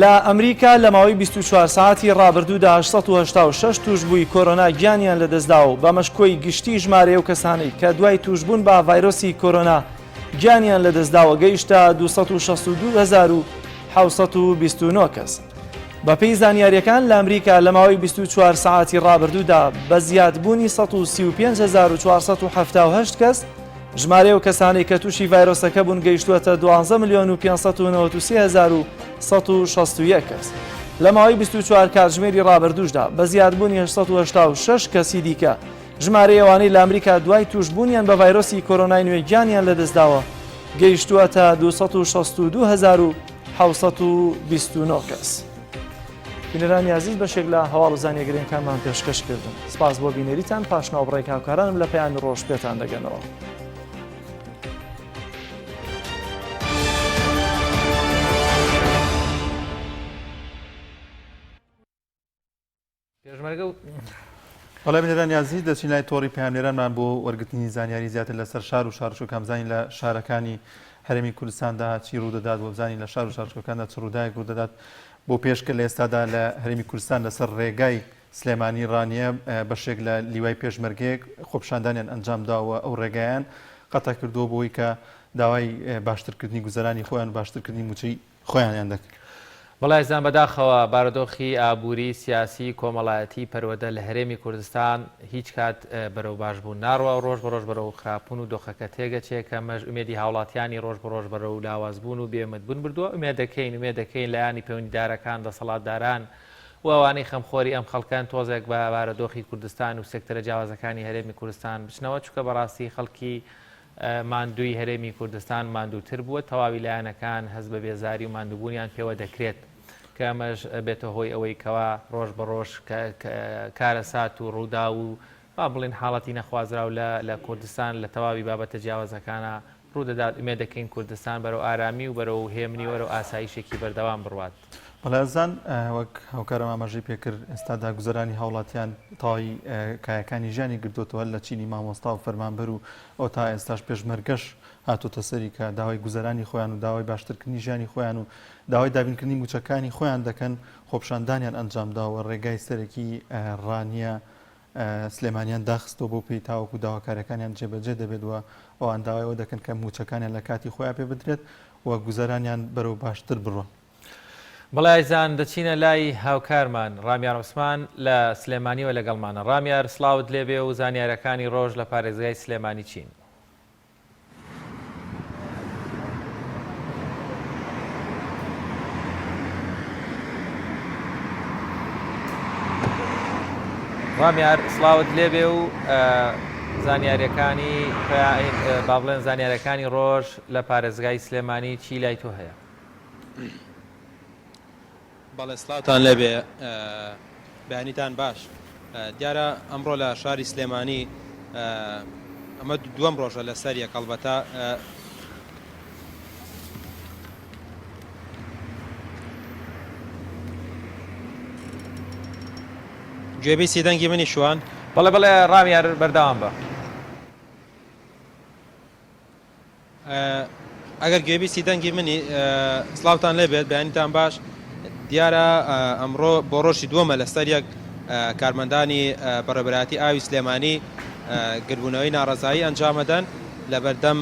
لە ئەمریکا لە ماوەی 24 ساعتی ڕابردوودا 886 تووشبووی کۆرۆنا گیانیان لەدەستدا و بەمەش کۆی گشتی ژمارەی ئەو کەسانەی کە دوای تووشبوون بە ڤایرۆسی کۆرۆنا گیانیان لەدەستداوە گەیشتە 262729 کەس. بەپێی زانیارییەکان لە ئەمریکا لە ماوەی 24 سەعاتی ڕابردوودا بە زیادبوونی 135478 کەس ژمارەی ئەو کەسانەی کە تووشی ڤایرۆسەکە بوون گەیشتووەتە 12 ملیۆن و 593161 کەس. لە ماوەی 24 کاتژمێری ڕابردووشدا بە زیادبوونی 886 کەسی دیکە ژمارەی ئەوانەی لە ئەمریکا دوای تووشبوونیان بە ڤایرۆسی کۆرۆنای نوێ گیانیان لەدەستداوە گەیشتووەتە 262729 کەس. بینەرانی ئازیز بەشێک لە هەواڵ و زانیە گرنگەکانمان پێشکەش کردن. سپاس بۆ بینەریتان پاش ناوبڕێک هاوکارانم لە پەیامی ڕۆژ پێتان دەگەنەوە. پێشمەرگە و. بەڵێ بینەرانی ئازیز دەچین لای تۆڕی پەیامنێرانمان بۆ وەرگرتنی زانیاری زیاتر لەسەر شار و شارۆچکەکان بزانین لە شارەکانی هەرێمی کوردستاندا چی ڕوودەدات و بزانین لە شار و شارۆچکەکاندا چ ڕووداوێک ڕوودەدات بۆ پێش کە لە ئێستادا لە هەرێمی کوردستان لەسەر ڕێگای سلێمانی ڕانیە بەشێک لە لیوای پێشمەرگەیەک خۆپیشاندانیان ئەنجام داوە ئەو ڕێگایان قەتع کردووە بۆی کە داوای باشترکردنی گوزەرانی خۆیان و باشترکردنی مووچەی خۆیانیان دەکرد. بەڵێ ئازیزان بەداخەوە بارودۆخی ئابووری، سیاسی، کۆمەڵایەتی، پەروەدە لە هەرێمی کوردستان هیچ کات بەرەو باش بوون ناڕوا و ڕۆژ بە ڕۆژ بەرەو خراپبوون و دۆخەکە تێگەچێ کە ئەمەش ئومێدی هاوڵاتیانی ڕۆژ بە ڕۆژ بەرەو لاواز بوون و بێ ئومێد بوون بردووە ئومێد دەکەین ئومێد دەکەین لایەنی پەیوەندیدارەکان دەسەڵاتداران و ئەوانەی خەمخۆری ئەم خەڵکەن تۆزێک بە بارودۆخی کوردستان و سێکتەرە جیاوازەکانی هەرێمی کوردستان بچنەوە چونکە بەڕاستی خەڵکی ماندووی هەرێمی کوردستان ماندووتر بووە، تەواوی لایەنەکان هەست بە بێزاری و ماندووبوونیان پێوە دەکرێت، کە ئەمەش بێتە هۆی ئەوەی کەوا ڕۆژ بە ڕۆژ کارەسات و ڕووداو و با بڵێین حاڵەتی نەخوازراو لە لە کوردستان لە تەواوی بابەتە جیاوازەکانا ڕوودەدات، ئومێد دەکەین کوردستان بەرەو ئارامی و بەرەو هێمنی و بەرەو ئاسایشێکی بەردەوام بڕوات. بەڵێ ئازیزان وەک هاوکارم ئاماژەی پێکرد ئێستادا گوزەرانی هاوڵاتیان تەواوی کایەکانی ژیانی گرتووەتەوە لە چینی مامۆستا و فەرمانبەر و ئەو تا ئێستاش پێشمەرگەش هاتۆتە سەری کە داوای گوزەرانی خۆیان و داوای باشترکردنی ژیانی خۆیان و داوای دابینکردنی مووچەکانی خۆیان دەکەن خۆپیشاندانیان ئەنجامداوە ڕێگای سەرەکی ڕانیە سلێمانیان داخستووە بەو پێی تاوەکو داواکاریەکانیان جێبەجێ دەبێت و ئەوان داوای ئەوە دەکەن کە مووچەکانیان لە کاتی خۆیان پێ بدرێت و گوزەرانیان بەرەو باشتر بڕۆن. بەڵێ ئایزان دەچینە لای هاوکارمان ڕامیار عوسمان لە سلێمانیەوە لەگەڵمانە ڕامیار سڵاوت لێبێ و زانیارەکانی ڕۆژ لە پارێزگای سلێمانی چین؟ ڕامیار سڵاوت لێبێ و زانیاریەکانی با بڵێن زانیارەکانی ڕۆژ لە پارێزگای سلێمانی چی لای تۆ هەیە؟ بەڵێ سڵاوتان لێبێ بەیانیتان باش. دیارە ئەمڕۆ لە شاری سلێمانی ئەمە دووەم ڕۆژە لەسەر یەک هەڵبەتە گوێبیستی دەنگی منی شوان؟ بەڵێ بەڵێ ڕامیار بەردەوام بە. ئەگەر گوێبیستی دەنگی منی سڵاوتان لێبێت بەیانیتان باش دیارە ئەمڕۆ بۆ ڕۆژی دووەمە لەسەر یەک کارمەندانی بەڕێبەرایەتی ئاوی سلێمانی گربوونەوەی ناڕەزایی ئەنجامەدەن لە بەردەم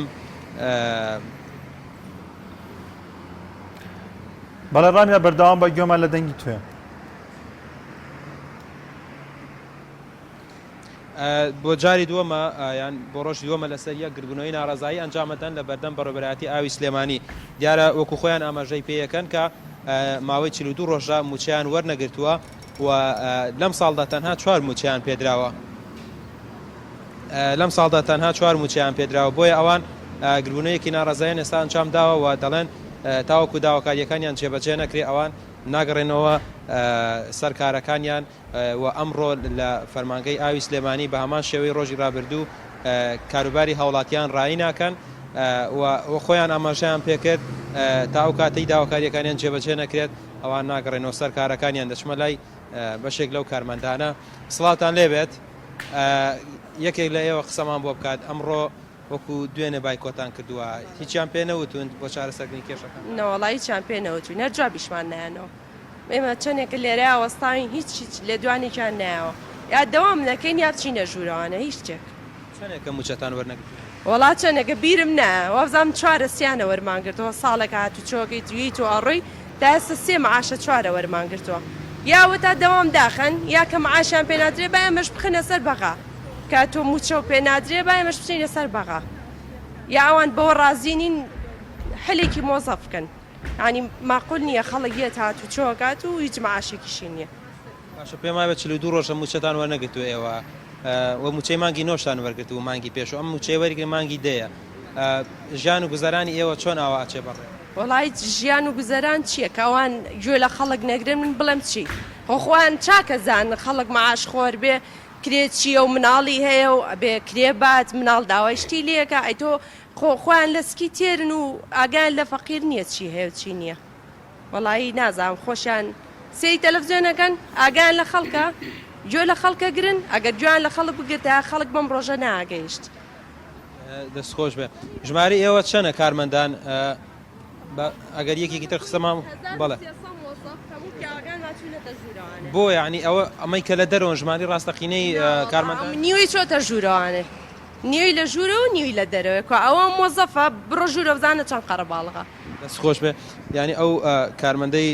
بەڵێ ڕامیار بەردەوام بە گوێمان لە دەنگی توێ. بۆ جاری دووەمە یان بۆ ڕۆژی دووەمە لەسەر یەک گردبوونەوەی ناڕەزایی ئەنجامەدەن لە بەردەم بەڕێوەبەرایەتی ئاوی سلێمانی. دیارە وەکو خۆیان ئاماژەی پێیەکەن کە ماوەی 42 ڕۆژە مووچەیان وەرنەگرتووە و لەم ساڵدا تەنها چوار مووچەیان پێدراوە. لەم ساڵدا تەنها چوار مووچەیان پێدراوە بۆیە ئەوان گربوونەوەیەکی ناڕەزایان ئێستا ئەنجام داوە و دەڵێن تاوەکو داواکارییەکانیان جێبەجێ نەکرێ ئەوان ناگەڕێنەوە سەر کارەکانیان. و ئەمڕۆ لە فەرمانگەی ئاوی سلێمانی بە هەمان شێوەی ڕۆژی ڕابردوو کاروباری هاوڵاتیان ڕایی ناکەن و خۆیان ئاماژەیان پێکرد تا ئەو کاتەی داواکاریەکانیان جێبەجێ نەکرێت ئەوان ناگەڕێنەوە سەر کارەکانیان دەچمە لای بەشێک لەو کارمەندانە سڵاوتان لێبێت یەکێک لە ئێوە قسەمان بۆ بکات ئەمڕۆ وەکو دوێنێ بایکۆتان کردووە هیچیان پێ نەوتون بۆ چارەسەرکردنی کێشەکان؟ نەوەڵا هیچیان پێ نەوتوین هەر جوابیشمان نایەنەوە. ئێمە چەندێکە لێرەیا وەستاوین هیچ هیچ لێدوانێکیان نایەوە یا دەوام نەکەین یا بچینە ژوورەوانە هیچ شتێک. چەنێکە موچەتان وەرنەگرتووە؟ وەڵا چەنێکە بیرم نایە وابزانم چوارە سیانە وەرمان گرتووە ساڵێکە هاتوچۆکەی تویت و ئەڕۆی تا ئێستا سێ معاشە چوارە وەرمان گرتووە یا ئەوەتا دەوام داخەن یا کە معاشیان پێ نادرێ با ئێمەش بخەنە سەر بەغا کە تۆ موچەو پێ نادرێ با ئێمەش بچینە سەر بەغا یا ئەوان بەوە ڕازی نین حلێکی مۆزەف بکەن. یانی ماقول نیە خەڵک یەت هاتوچۆ ئەکات و هیچ معاشێکیشی نیە. باشە پێم وابێ 42 ڕۆژە موچەتان وەرنەگرتووە ئێوە و موچەی مانگی نۆشتان وەرگرتبوو مانگی پێشوو ئەم موچەیە وەرگرن مانگی دەیە ژیان و گوزەرانی ئێوە چۆن ئاوا ئەچێ بەڕێوە؟ وەڵا هیچ ژیان و گوزەران چیە کە ئەوان گوێ لە خەڵک نەگرن من بڵێم چی خۆ خۆیان چاک ئەزانن خەڵک معاش خۆر بێ کرێ چیە و مناڵی هەیە و ئەبێ کرێ بات مناڵ داوای شتی لێکا ئەی تۆ خۆ خۆیان لە سکی تێرن و ئاگایان لە فەقیر نیە چی هەیە و چی نیە وەڵایی نازانم خۆشیان سەیری تەلەفزیۆن ئەکەن ئاگایان لە خەڵکە گوێ لە خەڵکە گرن ئەگەر گوێیان لە خەڵک بگرتایە خەڵک بەم ڕۆژە ناگەیشت. دەست خۆش بێ ژمارەی ئێوە چەنە کارمەندان ئەگەر یەکێکی تر قسەمان بەڵێ بۆ یعنی ئەوە ئەمەی کە لە دەرەوە ژماری ڕاستەقینەی کارمەندان نیوەی چۆتە ژوورەوانێ نیوی لە ژوورەوە و نیوی لە دەرەوەی کوا ئەوە مۆزەفە بڕۆ ژوورە بزانە چەند قەرەباڵغە. دەست خۆش بێ یانی ئەو کارمەندەی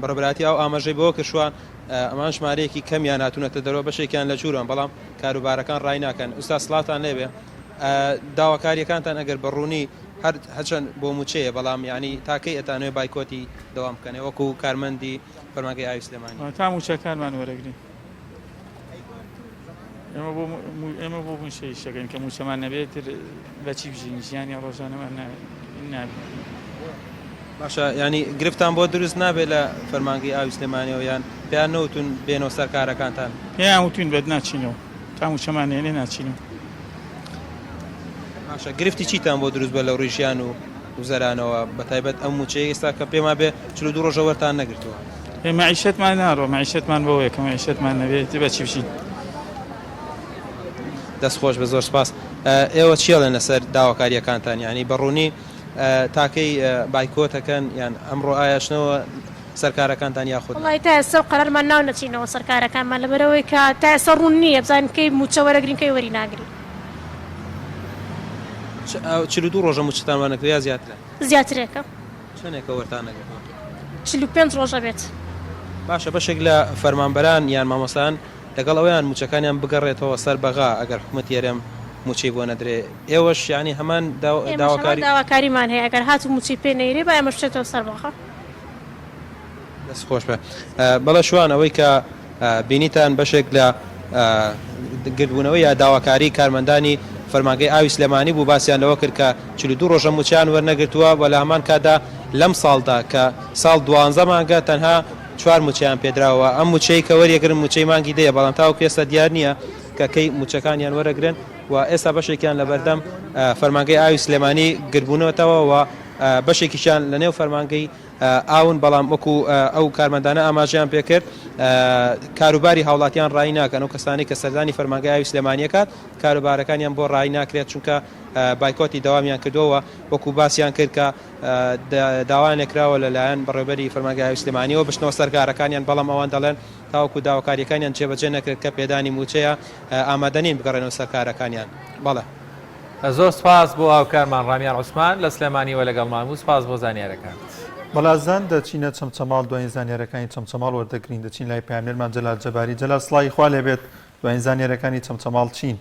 بەڕێوەبەرایەتی ئاو ئاماژەی بەوە کرد شوان ئەمان ژمارەیەکی کەمیان هاتوونەتە دەرەوە بەشێکیان لە ژوورەوەن بەڵام کاروبارەکان ڕای ناکەن ئوستا سڵاوتان لێبێ داواکاریەکانتان ئەگەر بە ڕوونی هەر هەرچەند بۆ موچەیە بەڵام یانی تاکەی ئەتانەوێ بایکۆتی دەوام بکەنێ وەکو کارمەندی فەرمانگەی ئاوی سلێمانی تا موچەکانمان وەرەگرین. ئێمە بۆ مووچە ئیش دەکەین کە مووچەمان نەبێت تر بەچی بژین ژیانی ڕۆژانەمان نابێت. باشە ینی گرفتان بۆ دروست نابێت لە فەرمانگەی ئاوی سلێمانیەوە یان پێیان نەوتون بێنەوە سەر کارەکانتان؟ پێیان وتوین بەت ناچینەوە تا مووچەمان نێنێ ناچینەوە. باشە گرفتی چیتان بۆ دروست بە لە ڕووی ژیان و گوزەرانەوە بەتایبەت ئەم مووچەیە ئێستا کە پێم وابێ 42 ڕۆژە وەرتان نەگرتووە؟ ئێ مەعیشەتمان ناڕوا مەعیشەتمان بەوەیە کە مەعیشەتمان نەبێت بە چی بژین. دەست خۆش بێ زۆر سپاس. ئێوە چی ئەڵێن لەسەر داواکارییەکانتان یانی بە ڕوونی تاکەی بایکۆت ئەکەن یان ئەمڕۆ ئایا ئەچنەوە سەر کارەکانتان یاخود نا؟ وەڵاهی تا ئێستا قەرارمان ناوە نەچینەوە سەر کارەکانمان لەبەرئەوەی کە تا ئێستا ڕوون نییە بزانین کەی مووچە وەرەگرین کەی وەری ناگرین. 42 ڕۆژە مووچەتان وەرنەگرتووە یا زیاترە؟ زیاترێکە. چەنێکە وەرتان نەگرتووە؟ 45 ڕۆژ ئەبێت. باشە بەشێک لە فەرمانبەران یان مامۆستایان لەگەڵ ئەوەیان مووچەکانیان بگەڕێتەوە سەر بەغا ئەگەر حکومەتی هەرێم مووچەی بۆ نەدرێ ئێوەش یانی هەمان ئێمەش هەمان داواکاری. داواکاریمان هەیە ئەگەر هاتوو مووچەی پێ نەیرێ با ئێمەش بچێتەوە سەر بەغا. دەست خۆش بێ. بەڵێ شوان ئەوەی کە بینیتان بەشێک لە گردبوونەوەی یا داواکاری کارمەندانی فەرمانگەی ئاوی سلێمانی بوو باسیان لەوە کرد کە 42 ڕۆژە مووچەیان وەرنەگرتووە و لە هەمان کاتدا لەم ساڵدا کە ساڵ دوانزە مانگە تەنها چوار مووچەیان پێدراوە، ئەم مووچەی کە وەریەگرن مووچەی مانگی دەیە، بەڵام تاوەکو ئێستا دیار نییە کە کەی مووچەکانیان وەرەگرن و ئێستا بەشێکیان لەبەردەم فەرمانگەی ئاوی سلێمانی گردبوونەتەوە و بەشێکیشیان لەنێو فەرمانگەی ئاون، بەڵام وەکو ئەو کارمەندانە ئاماژەیان پێکرد کاروباری هاوڵاتیان ڕایی ناکەن، ئەو کەسانەی کە سەردانی فەرمانگەی ئاوی سلێمانی ئەکات کاروبارەکانیان بۆ ڕایی ناکرێت چونکە بایکۆتی دەوامیان کردووە و وەکو باسیان کرد کە داوایان لێکراوە لەلایەن بەڕێوەبەری فەرمانگەی ئاوی سلێمانیەوە بچنەوە سەر کارەکانیان، بەڵام ئەوان دەڵێن تاوەکو داواکارییەکانیان جێبەجێ نەکرێت کە پێدانی مووچەیە ئامادە نین بگەڕێنەوە سەر کارەکانیان. بەڵێ. زۆر سپاس بۆ هاوکارمان ڕامیار عوسمان لە سلێمانیەوە لەگەڵمان بوو سپاس بۆ زانیارەکانت. بەڵازان دەچینە چەمچەماڵ دوایین زانیارەکانی چەمچەماڵ وەردەگرین دەچین لای پەیامنێرمان جەلال جەباری جەلال سڵاوی خوا لێبێت دوایین زانیارەکانی چەمچەماڵ چین؟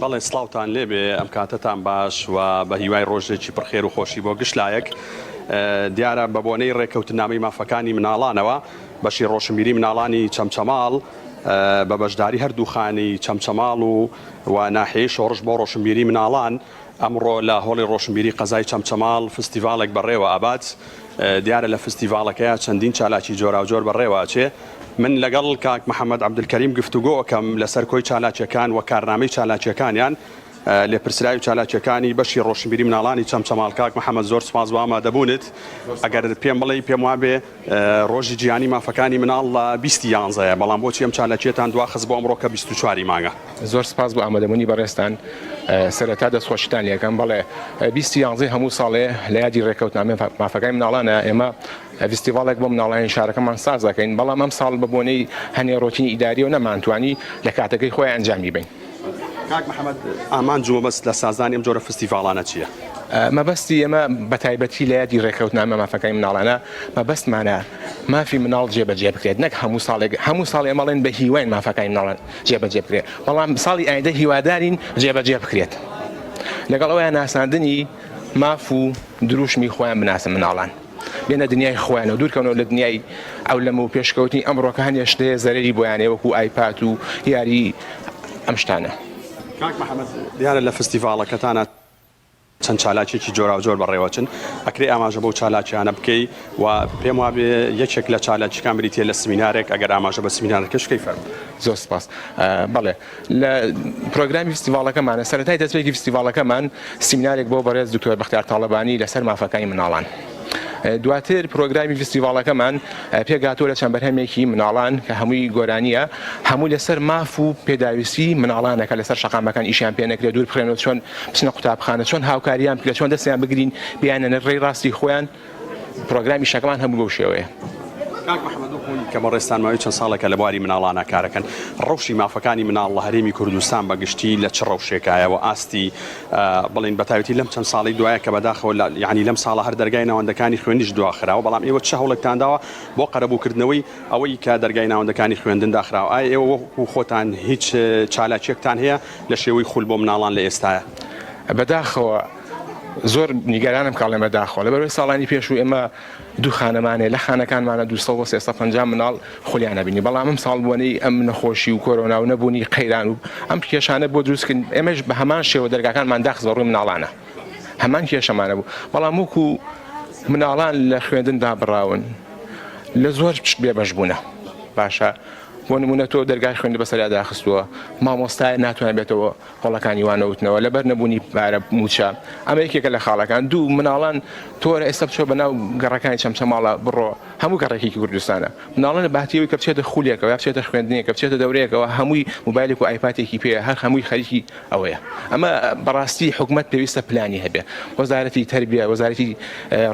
بەڵێ سڵاوتان لێبێ ئەم کاتەتان باش و بە هیوای ڕۆژێکی پڕخێر و خۆشی بۆ گشت لایەک دیارە بە بۆنەی ڕێکەوتنامەی مافەکانی مناڵانەوە بەشی ڕۆشنبیری مناڵانی چەمچەماڵ بە بەشداری هەردوو خانی چەمچەماڵ و و ناحیەی شۆڕش بۆ ڕۆشنبیری مناڵان ئەمڕۆ لە هۆڵی ڕۆشنبیری قەزای چەمچەماڵ فستیڤاڵێک بەڕێوە ئەبات، دیارە لە فستیڤاڵەکەیا چەندین چالاکی جۆراوجۆر بەڕێوە ئەچێ، من لەگەڵ کاک محەمەد عەبدولکەریم گفتوگۆ ئەکەم لەسەر کۆی چالاکیەکان وە کارنامەی چالاکیەکانیان، لێپرسراوی چالاکیەکانی بەشی ڕۆشنبیری مناڵانی چەمچەماڵ کاک محەمەد زۆر سوپاس بۆ ئامادەبوونت، ئەگەر پێم بڵێی پێم وابێ ڕۆژی جیهانی مافەکانی مناڵ لە 20 ی یانزەیە، بەڵام بۆچی ئەم چالاکیەتان دواخست بۆ ئەمڕۆ کە 24 ی مانگە؟ زۆر سپاس بۆ ئامادەبوونی بەڕێزتان. سەرەتا دەستخۆشیتان لێکەم. بەڵێ 20 ی یانزەی هەموو ساڵێ لە یادی ڕێککەوتنامەی مافەکانی مناڵانە ئێمە ڤیستیڤاڵێک بۆ مناڵانی شارەکەمان ساز دەکەین، بەڵام ئەمساڵ بە بۆنەی هەنێ ڕۆتینی ئیداریەوە نەمانتوانی لە کاتەکەی خۆی ئەنجامی بەین. کاک محەمەد ئامانج و مەبەست لە سازدانی ئەم جۆرە فستیڤاڵانە چییە؟ مەبەستی ئێمە بە تایبەتی لە یادی ڕێککەوتنامە مافەکانی مناڵانە مەبەستمانە مافی مناڵ جێبەجێ بکرێت نەک هەموو ساڵێک هەموو ساڵێ ئێمە ئەڵێن بە هیواین مافەکانی مناڵان جێبەجێ بکرێت بەڵام ساڵی ئایندە هیوادارین جێبەجێ بکرێت لەگەڵ ئەوەیان ناساندنی ماف و دروشمی خۆیان بناسن مناڵان بێنە دنیای خۆیانەوە دوورکەونەوە لە دنیای عەولەمە و پێشکەوتنی ئەمڕۆکە هەندێ شت هەیە زەرەری بۆیان هەیە وەکو ئایپاد و یاری ئەم شتانە. کاک محەمەد دیارە لە فستیڤاڵەکەتانا چەند چالاکیەکی جۆراوجۆر بەڕێوەچن ئەکرێ ئاماژە بەو چالاکیانە بکەی و پێم وابێ یەکێک لە چالاکیەکان بریتیە لە سمینارێک ئەگەر ئاماژە بە سمینارەکەش بکەی فەرموو. زۆر سپاس. بەڵێ لە پرۆگرامی فستیڤاڵەکەمانە سەرەتای دەستپێکی فستیڤاڵەکەمان سیمینارێک بۆ بەڕێز دکتۆر بەختیار تاڵەبانی لەسەر مافەکانی مناڵان. دواتر پرۆگرامی فستیڤاڵەکەمان پێکهاتووە لە چەند بەرهەمێکی مناڵان کە هەمووی گۆرانییە، هەمووی لەسەر ماف و پێداویستی مناڵانە کە لەسەر شەقامەکان ئیشیان پێ نەکرێت، دوور بخرێنەوە، چۆن بچنە قوتابخانە، چۆن هاوکاریان بکرێت، چۆن دەستیان بگرین بیاننە ڕێی ڕاستی خۆیان. پرۆگرامی ئیشەکەمان هەموو بەو شێوەیە. کاک محەمەد وەک خۆی کە بەڕێزتان ماوەی چەند ساڵێکە لە بواری مناڵانا کارەکەن، ڕەوشی مافەکانی مناڵ لە هەرێمی کوردستان بە گشتی لە چ ڕەوشێکایە و ئاستی بڵێین بە تایبەتی لەم چەند ساڵەی دوایە کە بەداخەوە لە یانی لەم ساڵە هەر دەرگای ناوەندەکانی خوێندنیش دواخراوە بەڵام ئێوە چ هەوڵێکتان داوە بۆ قەرەبووکردنەوەی ئەوەی کە دەرگای ناوەندەکانی خوێندن داخراوە ئایا ئێوە وەکوو خۆتان هیچ چالاکیەکتان هەیە لە شێوەی خول بۆ مناڵان لە ئێستایا؟ بەداخەوە زۆر نیگەرانم کە ئەڵێم بەداخەوە لەبەرئەوەی ساڵانی پێشوو ئێمە دوو خانەمان هەیە لە خانەکانمانە 200 بۆ 350 مناڵ خولیان ئەبینی بەڵام ئەم ساڵ بۆنەی ئەم نەخۆشی و کۆرۆنا و نەبوونی قەیران و ئەم کێشانە بۆ دروست کردن ئێمەش بە هەمان شێوە دەرگاکانمان داخست بە ڕووی مناڵانە هەمان کێشەمانە بوو بەڵام وەکو مناڵان لە خوێندن دابڕاون لە زۆر شت بێبەش بوونە باشە بۆ نمونە تۆ دەرگای خوێندن بەسەریا داخستووە مامۆستای ناتوانێت بێتەوە هۆڵەکانی وانەوتنەوە لەبەر نەبوونی پارە مووچە ئەمە یەکێکە لە خاڵەکان دوو مناڵان تۆرە ئێستا بچۆ بەناو گەڕەکانی چەمچەماڵە بڕۆ هەموو گەڕێکێکی کوردستانە مناڵان لە باتیەوەی کە بچێتە خولێکەوە یا بچێتە خوێندنێکە بچێتە دەورەیەکەوە هەمووی موبایلێک و ئایپاتێکی پێ هەر هەمووی خەریکی ئەوەیە ئەمە بەڕاستی حکومەت پێویستە پلانی هەبێ وەزارەتی تەربیە وەزارەتی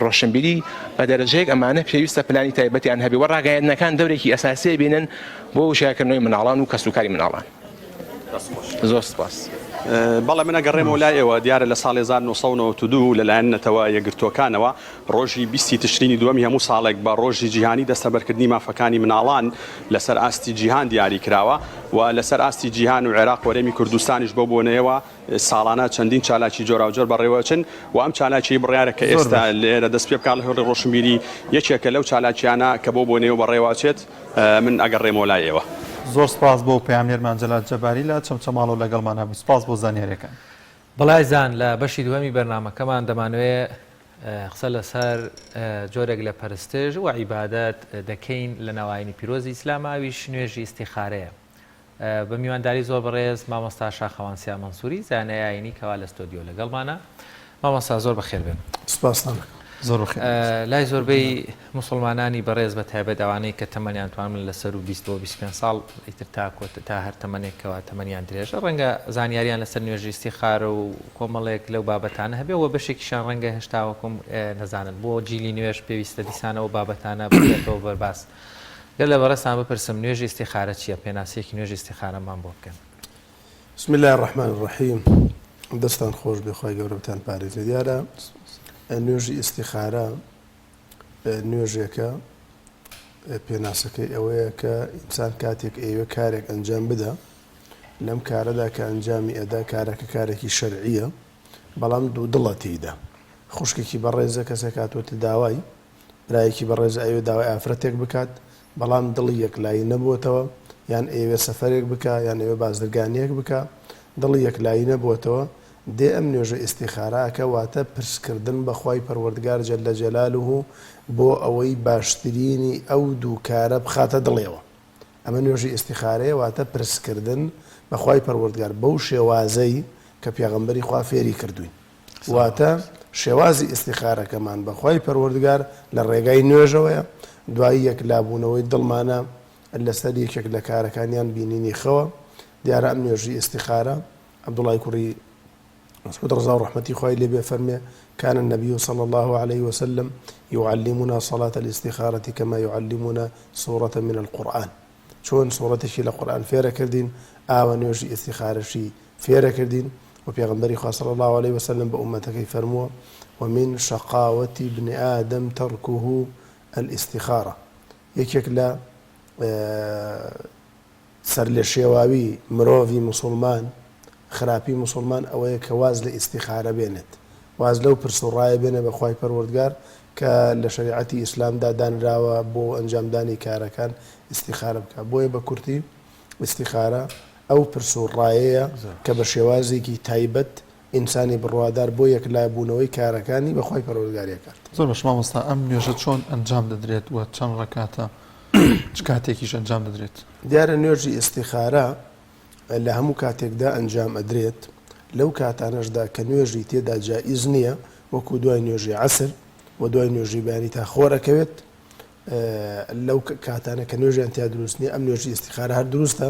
ڕۆشنبیری بە دەرەجەیەک ئەمانە پێویستە پلانی تایبەتیان هەبێ و ڕاگەیاندنەکان دەورێکی ئەساسی بینن بۆ وشیارکردنەوەی مناڵان و کەسوکاری مناڵان. زۆر سپاس. بەڵێ من ئەگەڕێمەوە لای ئێوە، دیارە لە ساڵی 1992 لەلایەن نەتەوە یەکگرتووەکانەوە ڕۆژی بیستی تشرینی دووەمی هەموو ساڵێک بە ڕۆژی جیهانی دەستەبەرکردنی مافەکانی مناڵان لەسەر ئاستی جیهان دیاری کراوە و لەسەر ئاستی جیهان و عێراق و هەرێمی کوردستانیش بەو بۆنەیەوە ساڵانە چەندین چالاکی جۆراوجۆر بەڕێوەچن و ئەم چالاکیەی بڕیارە کە ئێستا لێرە دەست پێ بکات لە هۆڵی ڕۆشنبیری یەکێکە لەو چالاکیانە کە بەو بۆنەیەوە بەڕێوەچێت. من ئەگەڕێمەوە لای ئێوە. زۆر سپاس بۆ پەیامنێرمان جەلال جەباری لە چەمچەماڵەوە لەگەڵمان هەبوو سپاس بۆ زانیاریەکان. بەڵێ ئازیزان لە بەشی دووەمی بەرنامەکەمان دەمانەوێ قسە لەسەر جۆرێک لە پەرستش و عیبادەت دەکەین لە ناو ئاینی پیرۆزی ئیسلام ئەویش نوێژی ئیستیخارەیە بە میوانداری زۆر بەڕێز مامۆستا شاخەوان سیا مەنسوری زانای ئاینی کەوا لە ستۆدیۆ لەگەڵمانە مامۆستا زۆر بەخێر بێن. سپاستان دەکەم. زۆر بەخێر بێن. لای زۆربەی موسڵمانانی بەڕێز بە تایبەت ئەوانەی کە تەمەنیان توانم لە سەروو 20 بۆ 25 ساڵ ئیتر تا کۆت تا هەر تەمەنێک کەوا تەمەنیان درێژە ڕەنگە زانیاریان لەسەر نوێژی ئیستیخارە و کۆمەڵێک لەو بابەتانە هەبێ و بەشێکیشیان ڕەنگە هێشتا وەکوم نەزانن بۆ جیلی نوێش پێویستە دیسانەوە بابەتانە بخرێتەوە بەرباس گەر لە بەڕێزتان بپرسم نوێژی ئیستیخارە چییە؟ پێناسەیەکی نوێژی ئیستیخارەمان بۆ بکەن. بسم اللە الرحمن الرحیم دەستان خۆش بێ خوای گەورە بتان پارێزێ دیارە نوێژی ئیستیخارە نوێژێکە پێناسەکەی ئەوەیە کە ئینسان کاتێک ئەیەوێ کارێک ئەنجام بدا لەم کارەدا کە ئەنجامی ئەدا کارەکە کارێکی شەرعیە بەڵام دوودڵە تێیدا خوشکێکی بەڕێزە کەسێک هاتووەتە داوای برایەکی بەڕێز ئەیەوێ داوای ئافرەتێک بکات بەڵام دڵی یەکلایی نەبووەتەوە یان ئەیەوێ سەفەرێک بکا یان ئەیەوێ بازرگانیەک بکا دڵی یەکلایی نەبووەتەوە دێ ئەم نوێژە ئیستیخارە ئەکا واتە پرس کردن بە خوای پەروەردگار جل جلالە بۆ ئەوەی باشترینی ئەو دوو کارە بخاتە دڵیەوە ئەمە نوێژی ئیستیخارەیە واتە پرس کردن بە خوای پەروەردگار بەو شێوازەی کە پێغەمبەری خوا فێری کردووین. واتە، شێوازی ئیستیخارەکەمان بە خوای پەروەردگار لە ڕێگای نوێژەوەیە، دوای یەکلابوونەوەی دڵمانە لەسەر یەکێک لە کارەکان یان بینینی خەوە، دیارە ئەم نوێژی ئیستیخارە، عەبدوڵای کوڕی مەسعود ڕەزا و ڕەحمەتی خوای لێ بێ فەرمێ، کان النبی صلی اللە علیه وسلم یعلمنا صلاة الاستخارە کما یعلمنا سورة من القرآن. چۆن سوڕەتێکی لە قورئان فێرەکردین ئاوا نوێژی ئیستیخارەشی فێرەکردین و پێغەمبەری خوا صلی اللە علیه وسلم بە ئوممەتەکەی فەرمووە ومن شقاوة ابن آدم ترکه الاستخارە یەکێک لە سەرلێشێواوی مرۆڤی موسوڵمان خراپی موسوڵمان ئەوەیە کە واز لە ئیستیخارە بێنێت، واز لەو پرس و ڕایە بێنێ بە خوای پەروەردگار کە لە شەریعەتی ئیسلامدا دانراوە بۆ ئەنجامدانی کارەکان ئیستیخارە بکا. بۆیە بە کورتی ئیستیخارە ئەو پرس و ڕایەیە کە بە شێوازێکی تایبەت ئینسانی بڕوادار بۆ یەکلابوونەوەی کارەکانی بە خوای پەروەردگاری ئەکات. زۆر باشە مامۆستا ئەم نوێژە چۆن ئەنجام دەدرێت و چەند ڕەکاتە چ کاتێکیش ئەنجام دەدرێت؟ دیارە نوێژی ئیستیخارە لە هەموو کاتێکدا ئەنجام ئەدرێت، لەو کاتانەشدا کە نوێژی تێدا جائیز نییە، وەکو دوای نوێژی عەسر و دوای نوێژی بەیانی تا خۆر ئەکەوێت، لەو کاتانە کە نوێژیان تیا دروست نییە ئەم نوێژی ئیستیخارە هەر دروستە،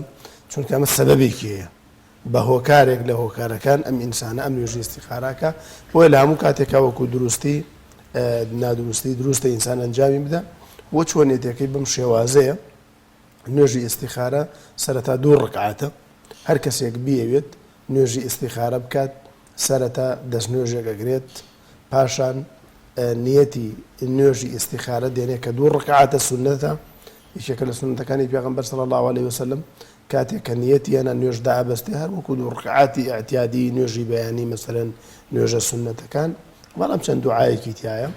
چونکە ئەمە سەبەبێکی هەیە، بە هۆکارێک لە هۆکارەکان ئەم ئینسانە ئەم نوێژی ئیستیخارە ئەکا، بۆیە لە هەموو کاتێکا وەکو دروستی نادروستی دروستە ئینسان ئەنجامی بدا، بۆ چۆنێتیەکەی بەم شێوازەیە. نوێژی ئیستیخارە سەرەتا دوو ڕکعاتە، هەر کەسێک بیەوێت نوێژی ئیستیخارە بکات سەرەتا دەست نوێژێک ئەگرێت پاشان نیەتی نوێژی ئیستیخارە دێنێ کە دوو ڕکعاتە سوننەتە یەکێکە لە سوننەتەکانی پێغەمبەر صلی اللە علیه وسلم کاتێک کە نیەتی هێنا نوێژ دائەبەستێ هەر وەکو دوو ڕکعاتی ئیعتیادی نوێژی بەیانی مەسەلەن نوێژە سوننەتەکان بەڵام چەند دوعایەکی تیایە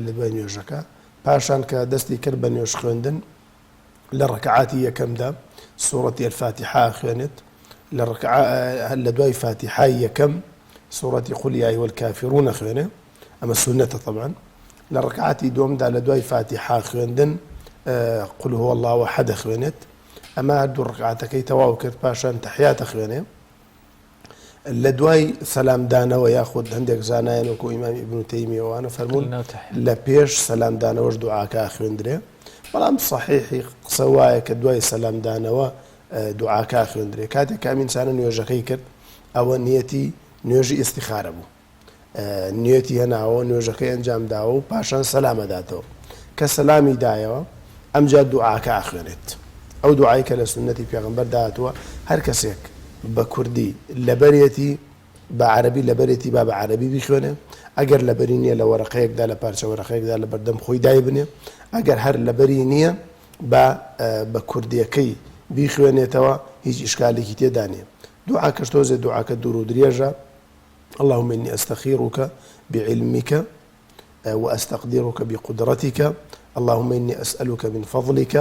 لە دوای نوێژەکە پاشان کە دەستی کرد بە نوێژ خوێندن لە ڕکعاتی یەکەمدا سوڕەتی الفاتحە ئەخوێنێت لە ڕکعە لە دوای فاتیحای یەکەم سوڕەتی قل یا ایها الکافرون ئەخوێنێ ئەمە سوننەتە طبعا لە ڕکعاتی دووەمدا لە دوای فاتیحا خوێندن قل هو الله احد ئەخوێنێت ئەمە هەردوو ڕکعاتەکەی تەواو کرد پاشان تەحیات ئەخوێنێ لە دوای سەلام دانەوە یاخود هەندێک زانایان وەکو ئیمام ئیبن تەیمیە وانە فەرموون لە پێش سەلام دانەوەش دوعاکە ئەخوێندرێ بەڵام سەحیحی قسە وایە کە دوای سەلام دانەوە دوعاکە ئەخوێندرێ کاتێک کە ئەم ئینسانە نوێژەکەی کرد ئەوە نیەتی نوێژی ئیستیخارە بوو نیەتی هێناوە نوێژەکەی ئەنجام داوە و پاشان سەلام ئەداتەوە کە سەلامی دایەوە ئەمجا دوعاکە ئەخوێنێت ئەو دوعای کە لە سوننەتی پێغەمبەردا هاتووە هەر کەسێک بە کوردی لەبەرێتی بە عەرەبی لەبەرێتی با بە عەرەبی بیخوێنێ ئەگەر لەبەری نییە لە وەرەقەیەکدا لە پارچە وەرەقەیەکدا لە بەردەم خۆی دایبنێ ئەگەر هەر لەبەری نییە با بە کوردیەکەی بیخوێنێتەوە هیچ ئیشکالێکی تێدا نییە دوعاکەش تۆزێ دوعاکە دوور و درێژە اللهم إني أستخيرك بعلمك وأستقدرك بقدرتك اللهم إني أسألك من فضلك.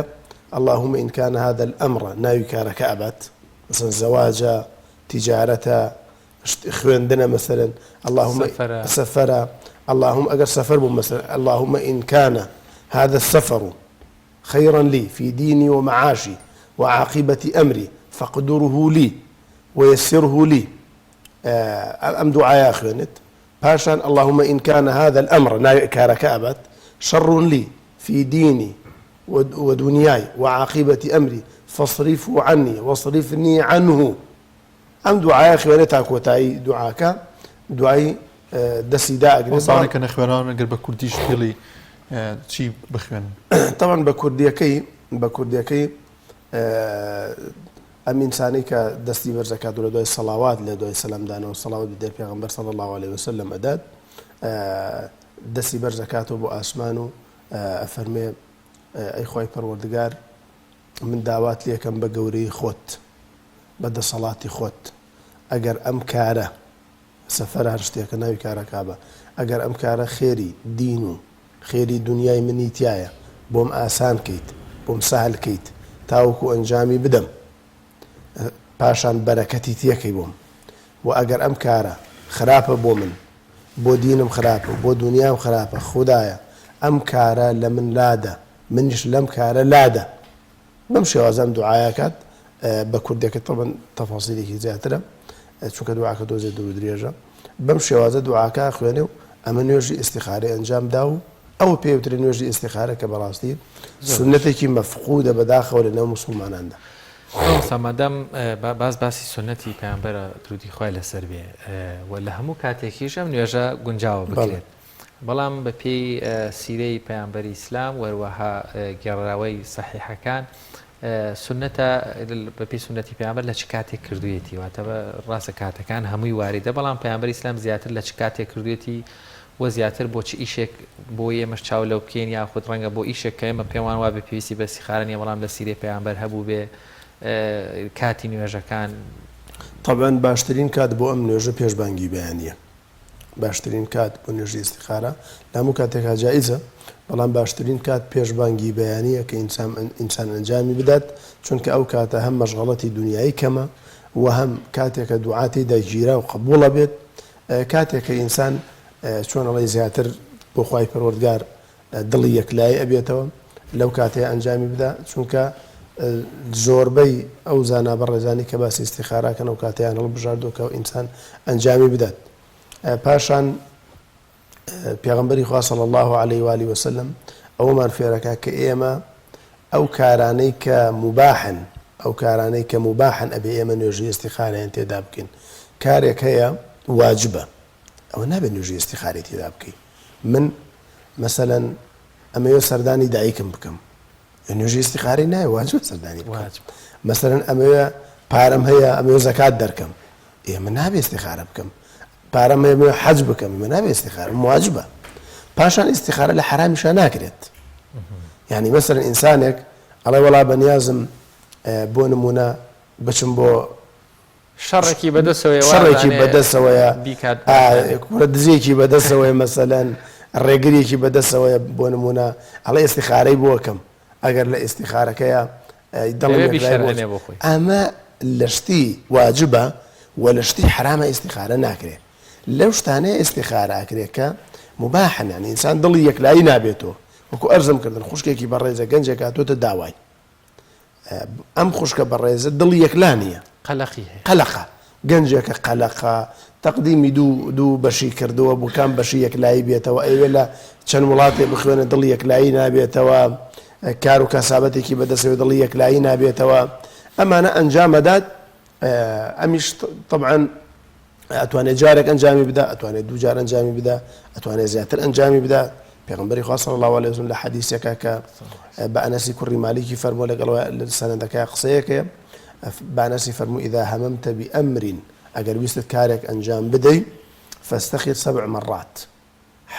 اللهم ان کان هذا الامر ناوی کارەکە ئەبات مەسەلەن زەواجە تیجارەتە خوێندنە مەسەلەن اللهم سەفەرە. سەفەرە اللهم ئەگەر سەفەر بوو مەسەلەن اللهم ان کان هذا السفر خيرا لي في ديني ومعاشي وعاقبة أمري فاقدره لي ويسره لي ئەم دوعایە ئەخوێنێت پاشان اللهم ان کان هذا الامر ناوی کارەکە ئەبات شر لي في ديني ودنیای وعاقبة امری فاصرفه عني واصرفني عنه ئەم دوعایە خوێنێ تا کۆتایی دوعاکە دوایی دەستی دائەگرێ. ئەو ساڵانەی کە نەخوێنراون گەر بە کوردیش بیڵێی چی بخوێنن؟ تەبعەن بە کوردیەکەی بە کوردیەکەی ئەم ئینسانەی کە دەستی بەرز ئەکات و لە دوای سەڵاوات لە دوای سەلام دانەوە سەڵاوات بە دێر پێغەمبەر صلی اللە علیە وسلم ئەدات دەستی بەرز ئەکاتەوە بۆ ئاسمان و ئەفەرمێ ئەی خوای پەروەردگار من داوات لێکەم بە گەورەی خۆت بە دەسەڵاتی خۆت ئەگەر ئەم کارە سەفەر هەر شتێکە ناوی کارەکە بە ئەگەر ئەم کارە خێری دین و خێری دونیای منی تیایە بۆم ئاسان کەیت بۆم سەهل کەیت تاوەکو ئەنجامی بدەم پاشان بەرەکەتی تێکەی بۆم وە ئەگەر ئەم کارە خراپە بۆ من بۆ دینم خراپە و بۆ دونیام خراپە خودایە ئەم کارە لە من لادە منیش لەم کارە لادە بەم شێوازە ئەم دوعایە ئەکات بە کوردیەکە تەبەن تەفاسیلێکی زیاترە چونکە دوعاکە تۆزێ دوور و درێژە بەم شێوازە دوعاکە خوێنێ و ئەمە نوێژی ئیستیخارەی ئەنجام دا و ئەوە پێ وترێ نوێژی ئیستیخارە کە بەڕاستی سوننەتێکی مەفقودە بەداخەوە لە نێو موسڵماناندا. مامۆستا مادام باس باسی سوننەتی پەیامبەرە درودی خوای لەسەر بێ و لە هەموو کاتێکیش ئەم نوێژە گونجاوە بکرێت بەڵام بە پێی سیرەی پەیامبەری ئیسلام و هەروەها گێڕراوەی سەحیحەکان سوننەتە بە پێی سوننەتی پەیامبەر لە چ کاتێک کردوویەتی واتە ڕاستە کاتەکان هەمووی واریدە بەڵام پەیامبەری ئیسلام زیاتر لە چ کاتێک کردوویەتی و زیاتر بۆ چ ئیشێک بۆ ئێمەش چاو لەو بکەین یاخود ڕەنگە بۆ ئیشێک کە ئێمە پێمان وابێ پێویستی بە ئیستیخارە نییە بەڵام لە سیرەی پەیامبەر هەبووبێ کاتی نوێژەکان. تەبعەن باشترین کات بۆ ئەم نوێژە پێش بانگی بەیانییە. باشترین کات بۆ نوێژی ئیستیخارە لە هەموو کاتێکا جائیزە بەڵام باشترین کات پێش بانگی بەیانیە کە ئینسان ئینسان ئەنجامی بدات چونکە ئەو کاتە هەم مەشغەڵەتی دونیایی کەمە و هەم کاتێکە دوعا تێیدا گیرا و قبوڵە بێت کاتێکە ئینسان چۆن ئەڵێی زیاتر بۆ خوای پەروەردگار دڵی یەکلایی ئەبێتەوە لەو کاتەیە ئەنجامی بدا چونکە زۆربەی ئەو زانا بەڕێزانی کە باسی ئیستیخارە کەن ئەو کاتەیان هەڵبژاردووە کە ئینسان ئەنجامی بدات پاشان پێغەمبەری خوا صلی الله علیه و آله وسلم ئەوەمان فێرەکە کە ئێمە ئەو کارانەی کە مباحن ئەو کارانەی کە مباحن ئەبێ ئێمە نوێژی ئیستیخارەیان تێدا بکەین کارێک هەیە واجبە ئەوە نابێت نوێژی ئیستیخارەی تێدا بکەی من مەسەلەن ئەمەوێ سەردانی دایکم بکەم نوێژی ئیستیخارەی نایە واجبە سەردانی بکەم مەسەلەن ئەمەوێ پارەم هەیە ئەمەوێ زەکات دەرکەم ئێمە نابێ ئیستیخارە بکەم پارەم هەیە ئەمەوێ حەج بکەم ئێمە نابێ ئیستیخارە واجبە پاشان ئیستیخارە لە حەرامیشا ناکرێت یعنی مەسەلەن ئینسانێک ئەڵێ وەڵا بەنیازم بۆ نمونە بچم بۆ شەڕێکی بەدەسەوەیە وا شەڕێکی ئەزانێ بەدەسەوەیە بیکات ئا باشە. کوڕە دزێکی بەدەسەوەیە مەسەلەن ڕێگرێکی بەدەسەوەیە بۆ نموونە ئەڵێ ئیستیخارەی بۆ ئەکەم ئەگەر لە ئیستیخارەکەیا دڵم ئەوێ یەکلای بۆ بیشەرعێنێ بۆ خۆی. ئەمە لە شتی واجبە و لە شتی حەرامە ئیستیخارە ناکرێ لەو شتانەیە ئیستیخارە ئەکرێ کە موباحن یانی ئینسان دڵی یەکلایی نابێتەوە وەکو ئەرزم کردن خوشکێکی بەڕێزە گەنجێک هاتۆتە داوای ئەم خوشکە بەڕێزە دڵی یەکلا نییە. قەلەقی هەیە. قەلەقە. گەنجێکە قەلەقە، تەقدیمی دوو دوو بەشی کردووە بۆ کام بەشی یەکلایی بێتەوە، ئەیەوێ لە چەند وڵاتێ بخوێنێ دڵی یەکلایی نابێتەوە، کار و کاسابەتێکی بەدەستەوە دڵی یەکلایی نابێتەوە، ئەمانە ئەنجام ئەدات، ئەمیش تەبعەن ئەتوانێت جارێک ئەنجامی بدا ئەتوانێت دوو جار ئەنجامی بدا ئەتوانێت زیاتر ئەنجامی بدا پێغمبەری خوا صلی الله علیه وسلم لە حەدیثێکا کە بە ئەنەسی کوڕی مالیکی فەرمووە لەگەڵ لە سەنەدەکە قسەیەکەیە بە ئەنەسی فەرموو اذا هممت بأمر ئەگەر ویستت کارێک ئەنجام بدەی فاستخر سبع مرات